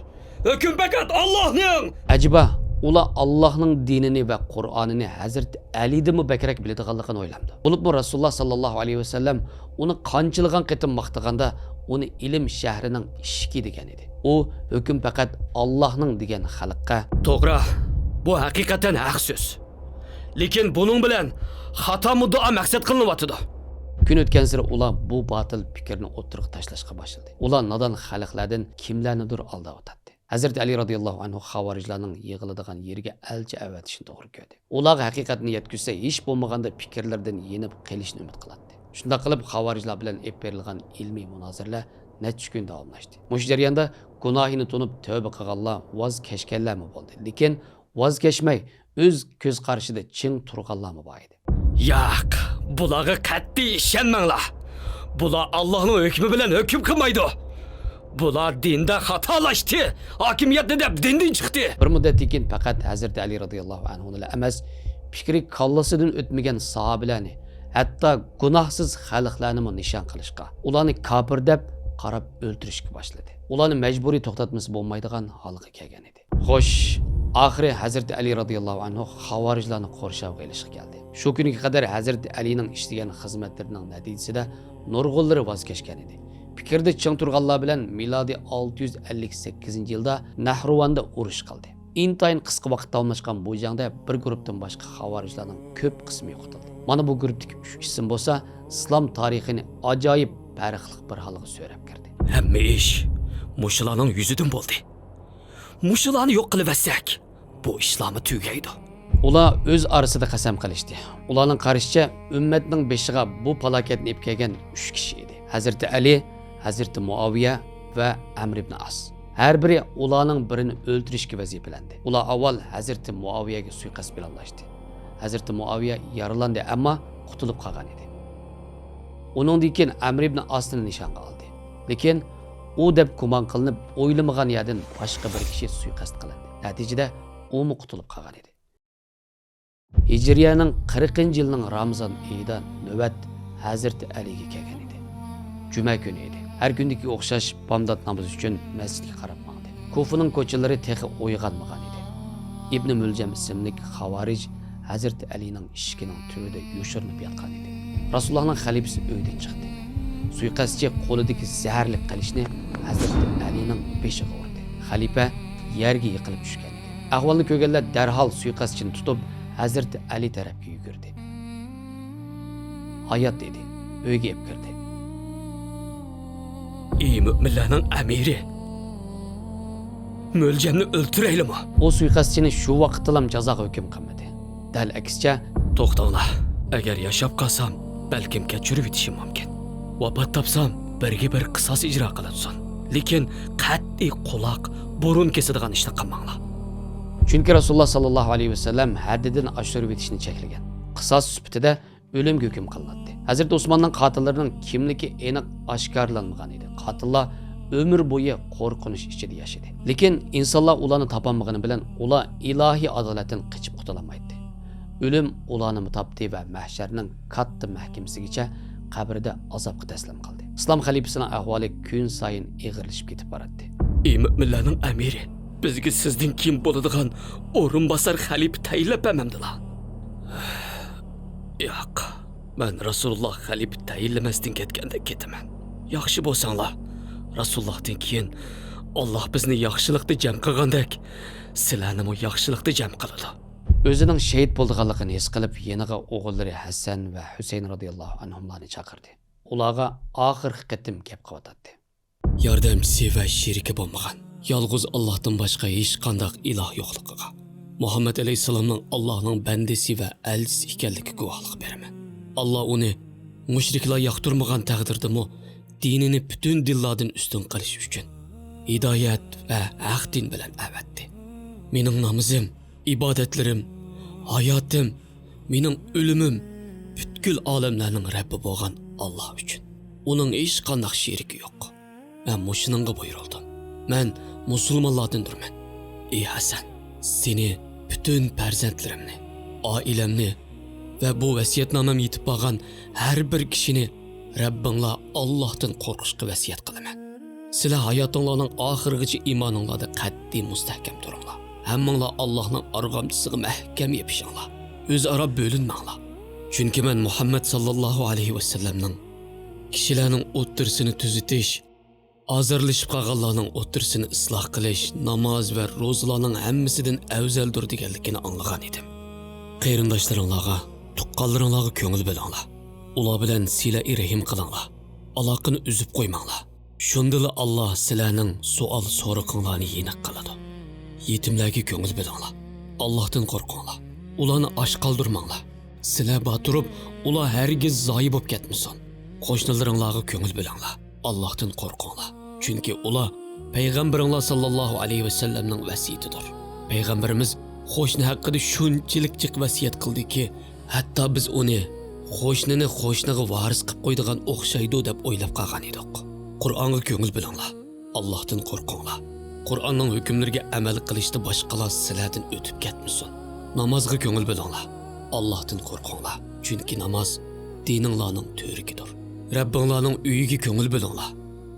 ھۆكۈم پەقەت ئاللاھنىڭ! ئەجەبا، ئۇلار ئاللاھنىڭ دىنىنى ۋە قۇرئانىنى ھەزرىتى ئەلىدىنمۇ بەكرەك بىلىدىغانلىقىنى ئويلامدۇ. بولۇپمۇ رەسۇلۇللا ساللاللاھۇ ئەلەيھى ۋەسەللەم ئۇنى قانچىلىغان قېتىم ماختىغاندا، ئۇنى ئىلىم شەھىرىنىڭ ئىشىكى دېگەن ئىدى. ئۇ ھۆكۈم پەقەت ئاللاھنىڭ دېگەن خەلققە. توغرا، بۇ ھەقىقەتەن ھەق سۆز. لېكىن بۇنىڭ بىلەن خاتا مۇددىئا مەقسەت قىلىنىۋاتىدۇ. كۈن ئۆتكەنسېرى ئۇلار بۇ باتىل پىكىرنى ئوتتۇرىغا تاشلاشقا باشلىدى. ئۇلار نادان خەلقلەردىن كىملەرنىدۇر ئالداۋاتاتتى. ھەزرىتى ئەلى رازىياللاھۇ ئەنھۇ خاۋارىجلارنىڭ يىغىلىدىغان يېرىگە ئەلچى ئەۋەتىشنى توغرا كۆردى. ئۇلارغا ھەقىقەتنى يەتكۈزسە، ھېچ بولمىغاندا پىكىرلىرىدىن يېنىپ قېلىشنى ئۈمىد قىلاتتى. شۇنداق قىلىپ، خاۋارىجلار بىلەن ئېلىپ بېرىلغان ئىلمىي مۇنازىرىلەر نەچچە كۈن داۋاملاشتى. مۇشۇ جەرياندا گۇناھىنى تونۇپ تەۋبە قىلغانلار، ۋاز كەچكەنلەرمۇ بولدى. لېكىن ۋاز كەچمەي، ئۆز كۆز قارىشىدا چىڭ تۇرغانلارمۇ بار ئىدى. ياق، بۇلارغا قەتئىي ئىشەنمەڭلار. بۇلار ئاللاھنىڭ ھۆكمى بىلەن ھۆكۈم قىلمايدۇ. بۇلار دىندا خاتالاشتى. ھاكىمىيەتنى دەپ دىندىن چىقتى. بىر مۇددەتتىن كېيىن پەقەت ھەزرىتى ئەلى رازىياللاھۇ ئەنھۇنىلا ئەمەس، پىكرى كاللىسىدىن ئۆتمىگەن ساھابىلەرنى، ھەتتا گۇناھسىز خەلقلەرنىمۇ نىشان قىلىشقا، ئۇلارنى كاپىر دەپ قاراپ ئۆلتۈرۈشكە باشلىدى. ئۇلارنى مەجبۇرىي توختاتمىسا بولمايدىغان ھالغا كەلگەن ئىدى. خوش، ئاخىرى ھەزرىتى ئەلى رازىياللاھۇ ئەنھۇ خاۋارىجلارنى قورشاۋغا ئېلىشقا كەلدى. شۇ كۈنگە قەدەر ھەزرىتى ئەلىنىڭ ئىشلىگەن خىزمەتلىرىنىڭ نەتىجىسىدە نۇرغۇنلىرى ۋاز كەچكەن ئىدى. پىكىردە چىڭ تۇرغانلار بىلەن مىلادىي ئالتە يۈز ئەللىك سەككىزىنچى يىلدا نەھرىۋاندا ئۇرۇش قىلدى. ئىنتايىن قىسقا ۋاقىت داۋاملاشقان بۇ جەڭدە بىر گۇرۇپتىن باشقا خاۋارىجلارنىڭ كۆپ قىسمى يوقىتىلدى. مانا بۇ گۇرۇپتىكى ئۈچ ئىسىم بولسا ئىسلام تارىخىنى ئاجايىپ پەرقلىق بىر ھالغا سۆرەپ كىردى. ھەممە ئىش مۇشۇلارنىڭ يۈزىدىن بولدى. مۇشۇلارنى يوق قىلىۋەتسەك، بۇ ئىشلارمۇ تۈگەيدۇ. ئۇلار ئۆز ئارىسىدا قەسەم قىلىشتى. ئۇلارنىڭ قارىشىچە، ئۈممەتنىڭ بېشىغا بۇ پالاكەتنى ئېلىپ كەلگەن ئۈچ كىشى ئىدى. ھەزرىتى ئەلى، ھەزرىتى مۇئاۋىيە ۋە ئەمر ئىبنى ئاس. ھەر بىرى ئۇلارنىڭ بىرىنى ئۆلتۈرۈشكە ۋەزىپىلەندى. ئۇلار ئاۋۋال ھەزرىتى مۇئاۋىيەگە سۇيىقەست پىلانلاشتى. ھەزرىتى مۇئاۋىيە يارىلاندى، ئەمما قۇتۇلۇپ قالغان ئىدى. ئۇنىڭدىن كېيىن ئەمر ئىبنى ئاسنى نىشانغا ئالدى. لېكىن ئۇ دەپ گۇمان قىلىنىپ، ئويلىمىغان يەردىن باشقا بىر كىشى سۇيىقەست قىلىندى. نەتىجىدە ئۇمۇ قۇتۇلۇپ قالغان ئىدى. ھىجرىيەنىڭ قىرىقىنچى يىلىنىڭ رامىزان ئېيىدا نۆۋەت ھەزرىتى ئەلىگە كەلگەن ئىدى. جۈمە كۈنى ئىدى. ھەر كۈندىكىگە ئوخشاش بامدات نامىزى ئۈچۈن مەسچىتكە قاراپ ماڭدى. كۇفىنىڭ كوچىلىرى تېخى ئويغانمىغان ئىدى. ئىبنى مۈلجەم ئىسىملىك خاۋارىج ھەزرىتى ئەلىنىڭ ئىشىكىنىڭ تۈۋىدە يوشۇرۇنۇپ ياتقان ئىدى. رەسۇلۇللاھنىڭ خەلىپىسى ئۆيدىن چىقتى. سۇيىقەستچى قولىدىكى زەھەرلىك قىلىچنى ھەزرىتى ئەلىنىڭ بېشىغا ئۇردى. خەلىپە يەرگە يىقىلىپ چۈشكەن ئىدى. ئەھۋالنى كۆرگەنلەر دەرھال سۇيىقەستچىنى تۇتۇپ، ھەزرىتى ئەلى تەرەپكە يۈگۈردى. ھايات ئىدى. ئۆيگە ئېلىپ كىردى. ئى مۆمىنلەرنىڭ ئەمىرى! مۆلجەمنى ئۆلتۈرەيلىمۇ؟ ئۇ سۇيىقەستچىنى شۇ ۋاقىتتىلام جازاغا ھۆكۈم قىلمىدى. دەل ئەكسىچە، توختاڭلار، ئەگەر ياشاپ قالسام، بەلكىم كەچۈرۈۋېتىشىم مۇمكىن. ۋاپات تاپسام، بىرگە بىر قىساس ئىجرا قىلىنسۇن. لېكىن قەتئىي قۇلاق، بۇرۇن كېسىدىغان ئىشنى قىلماڭلار. چۈنكى رەسۇلۇللا ساللاللاھۇ ئەلەيھى ۋەسەللەم ھەددىدىن ئاشۇرۇۋېتىشنى چەكلىگەن. قىساس سۈپىتىدە ئۆلۈمگە ھۆكۈم قىلىناتتى. ھەزرىتى ئوسماننىڭ قاتىللىرىنىڭ كىملىكى ئېنىق ئاشكارىلانمىغان ئىدى. قاتىللار ئۆمۈر بويى قورقۇنچ ئىچىدە ياشىدى. لېكىن ئىنسانلار ئۇلارنى تاپالمىغىنى بىلەن ئۇلار ئىلاھىي ئادالەتتىن قېچىپ قۇتۇلالمايتتى. ئۆلۈم ئۇلارنىمۇ تاپتى ۋە مەھشەرنىڭ كاتتا مەھكىمىسىگىچە قەبرىدە ئازابقا تەسلىم قىلدى. ئىسلام خەلىپىسىنىڭ ئەھۋالى كۈنسايىن ئېغىرلىشىپ كېتىپ باراتتى. ئى مۆمىنلەرنىڭ ئەمىرى، بىزگە سىزدىن كېيىن بولىدىغان ئورۇنباسار خەلىپە تەيىنلەپ بەرمەمدىلا؟ ياق، مەن رەسۇلۇللا خەلىپە تەيىنلىمەستىن كەتكەندەك كېتىمەن. ياخشى بولساڭلار، رەسۇلۇللاھتىن كېيىن ئاللاھ بىزنى ياخشىلىقتا جەم قىلغاندەك، سىلەرنىمۇ ياخشىلىقتا جەم قىلىدۇ. ئۆزىنىڭ شېھىت بولىدىغانلىقىنى ھېس قىلىپ، يېنىغا ئوغۇللىرى ھەسەن ۋە ھۈسەيىن رازىياللاھۇ ئەنھۇملارنى چاقىردى. ئۇلارغا ئاخىرقى قېتىم گەپ قىلىۋاتاتتى. ياردەمچىسى ۋە شېرىكى بولمىغان يالغۇز ئاللاھتىن باشقا ھېچقانداق ئىلاھ يوقلۇقىغا، مۇھەممەد ئەلەيھىسسالامنىڭ ئاللاھنىڭ بەندىسى ۋە ئەلچىسى ئىكەنلىكىگە گۇۋاھلىق بېرىمەن. ئاللاھ ئۇنى مۇشرىكلار ياقتۇرمىغان تەقدىردىمۇ دىنىنى پۈتۈن دىنلاردىن ئۈستۈن قىلىش ئۈچۈن ھىدايەت ۋە ھەق دىن بىلەن ئەۋەتتى. مېنىڭ نامىزىم، ئىبادەتلىرىم، ھاياتىم، مېنىڭ ئۆلۈمۈم پۈتكۈل ئالەملەرنىڭ رەببى بولغان ئاللاھ ئۈچۈن. ئۇنىڭ ھېچقانداق شېرىكى يوق. مەن مۇشۇنىڭغا بۇيرۇلدۇم. مەن مۇسۇلمانلاردىندۇرمەن. ئى ھەسەن، سېنى، پۈتۈن پەرزەنتلىرىمنى، ئائىلەمنى ۋە بۇ ۋەسىيەتنامەم يېتىپ بارغان ھەر بىر كىشىنى رەببىڭلار ئاللاھتىن قورقۇشقا ۋەسىيەت قىلىمەن. سىلەر ھاياتىڭلارنىڭ ئاخىرىغىچە ئىمانىڭلاردا قەتئىي مۇستەھكەم تۇرۇڭلار. ھەممىڭلار ئاللاھنىڭ ئارغامچىسىغا مەھكەم يېپىشىڭلار. ئۆزئارا بۆلۈنمەڭلار. چۈنكى مەن مۇھەممەد ساللاللاھۇ ئەلەيھى ۋەسەللەمنىڭ كىشىلەرنىڭ ئوتتۇرىسىنى تۈزىتىش، ئازارلىشىپ قالغانلارنىڭ ئوتتۇرىسىنى ئىسلاھ قىلىش ناماز ۋە روزىلارنىڭ ھەممىسىدىن ئەۋزەلدۇر دېگەنلىكىنى ئاڭلىغان ئىدىم. قېرىنداشلىرىڭلارغا، تۇغقانلىرىڭلارغا كۆڭۈل بۆلۈڭلار. ئۇلار بىلەن سىلە-ئى رەھىم قىلىڭلار. ئالاقىنى ئۈزۈپ قويماڭلار. شۇندىلا ئاللاھ سىلەرنىڭ سوئال-سورىقىڭلارنى يېنىك قىلىدۇ. يېتىملەرگە كۆڭۈل بۆلۈڭلار. ئاللاھتىن قورقۇڭلار. ئۇلارنى ئاچ قالدۇرماڭلار. سىلەر بار تۇرۇپ، ئۇلار ھەرگىز زايە بولۇپ كەتمىسۇن. قوشنىلىرىڭلارغا كۆڭۈل بۆلۈڭلار. ئاللاھتىن قورقۇڭلار. چۈنكى ئۇلار پەيغەمبىرىڭلار ساللاللاھۇ ئەلەيھى ۋەسەللەمنىڭ ۋەسىيىتىدۇر. پەيغەمبىرىمىز قوشنا ھەققىدە شۇنچىلىك جىق ۋەسىيەت قىلدىكى، ھەتتا بىز ئۇنى قوشنىنى قوشنىغا ۋارىس قىلىپ قويىدىغان ئوخشايدۇ دەپ ئويلاپ قالغان ئىدۇق. قۇرئانغا كۆڭۈل بۆلۈڭلار. ئاللاھتىن قورقۇڭلار. قۇرئاننىڭ ھۆكۈملىرىگە ئەمەل قىلىشتا باشقىلار سىلەردىن ئۆتۈپ كەتمىسۇن. نامازغا كۆڭۈل بۆلۈڭلار. ئاللاھتىن قورقۇڭلار. چۈنكى ناماز دىنىڭلارنىڭ تۈۋرۈكىدۇر. رەببىڭلارنىڭ ئۆيىگە كۆڭۈل بۆلۈڭلار.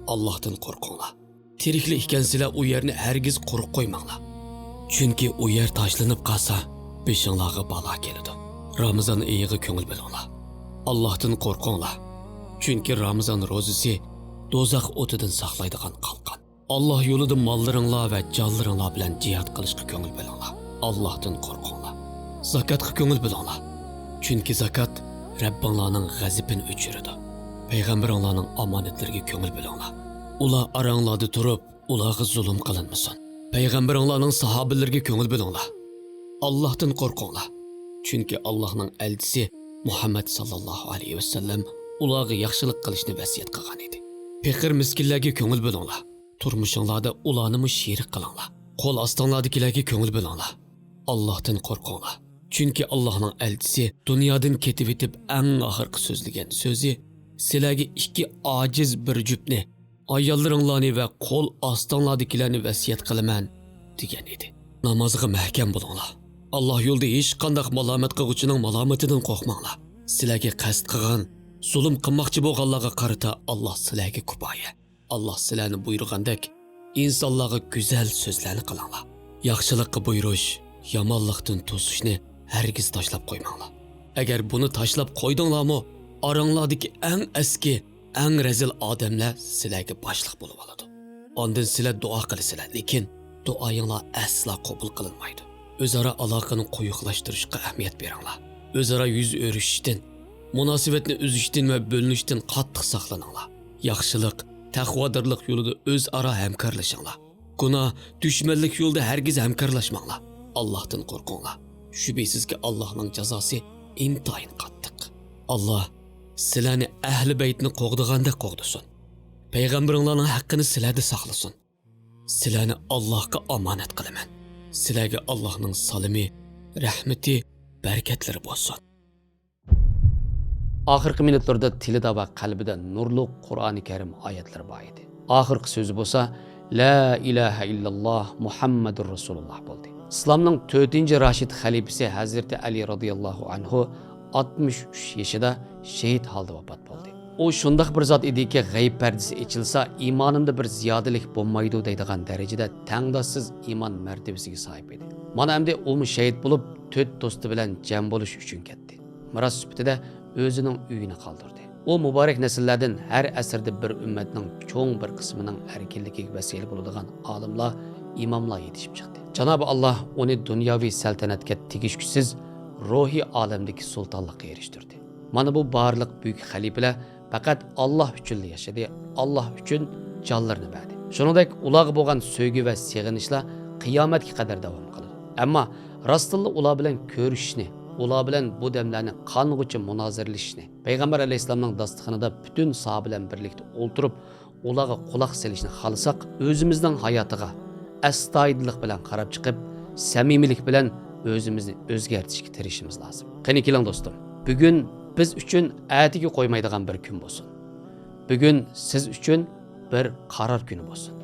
ئاللاھتىن قورقۇڭلار. تىرىكلا ئىكەنسىلەر، ئۇ يەرنى ھەرگىز قۇرۇق قويماڭلار. چۈنكى ئۇ يەر تاشلىنىپ قالسا، بېشىڭلارغا بالا كېلىدۇ. رامىزان ئېيىغا كۆڭۈل بۆلۈڭلار. ئاللاھتىن قورقۇڭلار. چۈنكى رامىزان روزىسى دوزاخ ئوتىدىن ساقلايدىغان قالقان. ئاللاھ يولىدا ماللىرىڭلار ۋە جانلىرىڭلار بىلەن جىھاد قىلىشقا كۆڭۈل بۆلۈڭلار. ئاللاھتىن قورقۇڭلار. زاكاتقا كۆڭۈل بۆلۈڭلار. چۈنكى زاكات رەببىڭلارنىڭ غەزىپىنى ئۆچۈرىدۇ. پەيغەمبىرىڭلارنىڭ ئامانەتلىرىگە كۆڭۈل بۆلۈڭلار. ئۇلار ئاراڭلاردا تۇرۇپ، ئۇلارغا زۇلۇم قىلىنمىسۇن. پەيغەمبىرىڭلارنىڭ ساھابىلىرىگە كۆڭۈل بۆلۈڭلار. ئاللاھتىن قورقۇڭلار. چۈنكى ئاللاھنىڭ ئەلچىسى مۇھەممەد ساللاللاھۇ ئەلەيھى ۋەسەللەم ئۇلارغا ياخشىلىق قىلىشنى ۋەسىيەت قىلغان ئىدى. پېقىر-مىسكىنلەرگە كۆڭۈل بۆلۈڭلار. تۇرمۇشۇڭلاردا ئۇلارنىمۇ شېرىك قىلىڭلار. قول ئاستىڭلاردىكىلەرگە كۆڭۈل بۆلۈڭلار. ئاللاھتىن قورقۇڭلار. چۈنكى ئاللاھنىڭ ئەلچىسى دۇنيادىن كېتىۋېتىپ ئەڭ ئاخىرقى سۆزلىگەن سۆزى، سىلەرگە ئىككى ئاجىز بىر جۈپنى، ئاياللىرىڭلارنى ۋە قول ئاستىڭلاردىكىلەرنى ۋەسىيەت قىلىمەن، دېگەن ئىدى. نامازغا مەھكەم بولۇڭلار. ئاللاھ يولىدا ھېچقانداق مالامەت قىلغۇچىنىڭ مالامىتىدىن قورقماڭلار. سىلەرگە قەست قىلغان، زۇلۇم قىلماقچى بولغانلارغا قارىتا ئاللاھ سىلەرگە كۇپايە. ئاللاھ سىلەرنى بۇيرۇغاندەك، ئىنسانلارغا گۈزەل سۆزلەرنى قىلىڭلار. ياخشىلىققا بۇيرۇش، يامانلىقتىن توسۇشنى ھەرگىز تاشلاپ قويماڭلار. ئەگەر بۇنى تاشلاپ قويدۇڭلارمۇ، ئاراڭلاردىكى ئەڭ ئەسكى، ئەڭ رەزىل ئادەملەر سىلەرگە باشلىق بولۇۋالىدۇ. ئاندىن سىلەر دۇئا قىلىسىلەر، لېكىن دۇئايىڭلار ئەسلا قوبۇل قىلىنمايدۇ. ئۆزئارا ئالاقىنى قويۇقلاشتۇرۇشقا ئەھمىيەت بېرىڭلار. ئۆزئارا يۈز ئۆرۈشۈشتىن، مۇناسىۋەتنى ئۈزۈشتىن ۋە بۆلۈنۈشتىن قاتتىق ساقلىنىڭلار. ياخشىلىق، تەقۋادارلىق يولىدا ئۆزئارا ھەمكارلىشىڭلار. گۇناھ، دۈشمەنلىك يولىدا ھەرگىز ھەمكارلاشماڭلار. ئاللاھتىن قورقۇڭلار. شۈبھىسىزكى، ئاللاھنىڭ جازاسى ئىنتايىن قاتتىق. ئاللاھ سىلەرنى ئەھلى بەيتنى قوغدىغاندەك قوغدىسۇن. پەيغەمبىرىڭلارنىڭ ھەققىنى سىلەردە ساقلىسۇن. سىلەرنى ئاللاھقا ئامانەت قىلىمەن. سىلەرگە ئاللاھنىڭ سالىمى، رەھمىتى، بەرىكەتلىرى بولسۇن. ئاخىرقى مىنۇتلىرىدا تىلىدا ۋە قەلبىدە نۇرلۇق قۇرئانى كەرىم ئايەتلىرى بار ئىدى. ئاخىرقى سۆزى بولسا، لا ئىلاھە ئىللاللاھ مۇھەممەدۇر رەسۇلۇللاھ بولدى. ئىسلامنىڭ تۆتىنچى راشىد خەلىپىسى ھەزرىتى ئەلى رازىياللاھۇ ئەنھۇ ئاتمىش ئۈچ يېشىدا شېھىت ھالدا ۋاپات بولدى. ئۇ شۇنداق بىر زات ئىدىكى، غەيىب پەردىسى ئېچىلسا، ئىمانىمدا بىر زىيادىلىك بولمايدۇ دەيدىغان دەرىجىدە تەڭداشسىز ئىمان مەرتىۋىسىگە ساھىب ئىدى. مانا ئەمدى ئۇمۇ شېھىت بولۇپ، تۆت دوستى بىلەن جەم بولۇش ئۈچۈن كەتتى. مىراس سۈپىتىدە ئۆزىنىڭ ئۆيىنى قالدۇردى. ئۇ مۇبارەك نەسىللەردىن ھەر ئەسىردە بىر ئۈممەتنىڭ چوڭ بىر قىسمىنىڭ ئەركىنلىكىگە ۋەسىلە بولىدىغان ئالىملار ئىماملار يېتىشىپ چىقتى. جانابى ئاللا ئۇنى دۇنياۋى سەلتەنەتكە تېگىشكۈسىز روھىي ئالەمدىكى سۇلتانلىققا ئېرىشتۈردى. مانا بۇ بارلىق بۈيۈك خەلىپىلەر پەقەت ئاللا ئۈچۈنلا ياشىدى، ئاللا ئۈچۈن جانلىرىنى بەردى. شۇنىڭدەك ئۇلارغا بولغان سۆيگۈ ۋە سېغىنىشلار قىيامەتكە قەدەر داۋام قىلىدۇ. ئەمما راستتىنلا ئۇلار بىلەن كۆرۈشۈشنى، ئۇلار بىلەن بۇ دەملەرنى قانغۇچە مۇنازىرىلىشىشنى، پەيغەمبەر ئەلەيھىسسالامنىڭ داستىخىنىدا پۈتۈن ساھابە بىلەن بىرلىكتە ئولتۇرۇپ، ئۇلارغا قۇلاق سېلىشنى خالىساق، ئۆزىمىزنىڭ ھاياتىغا ئەستايىدىللىق بىلەن قاراپ چىقىپ، سەمىمىيلىك بىلەن ئۆزىمىزنى ئۆزگەرتىشكە تىرىشىشىمىز لازىم. قېنى كېلىڭ دوستۇم، بۈگۈن بىز ئۈچۈن ئەتىگە قويمايدىغان بىر كۈن بولسۇن. بۈگۈن سىز ئۈچۈن بىر قارار كۈنى بولسۇن.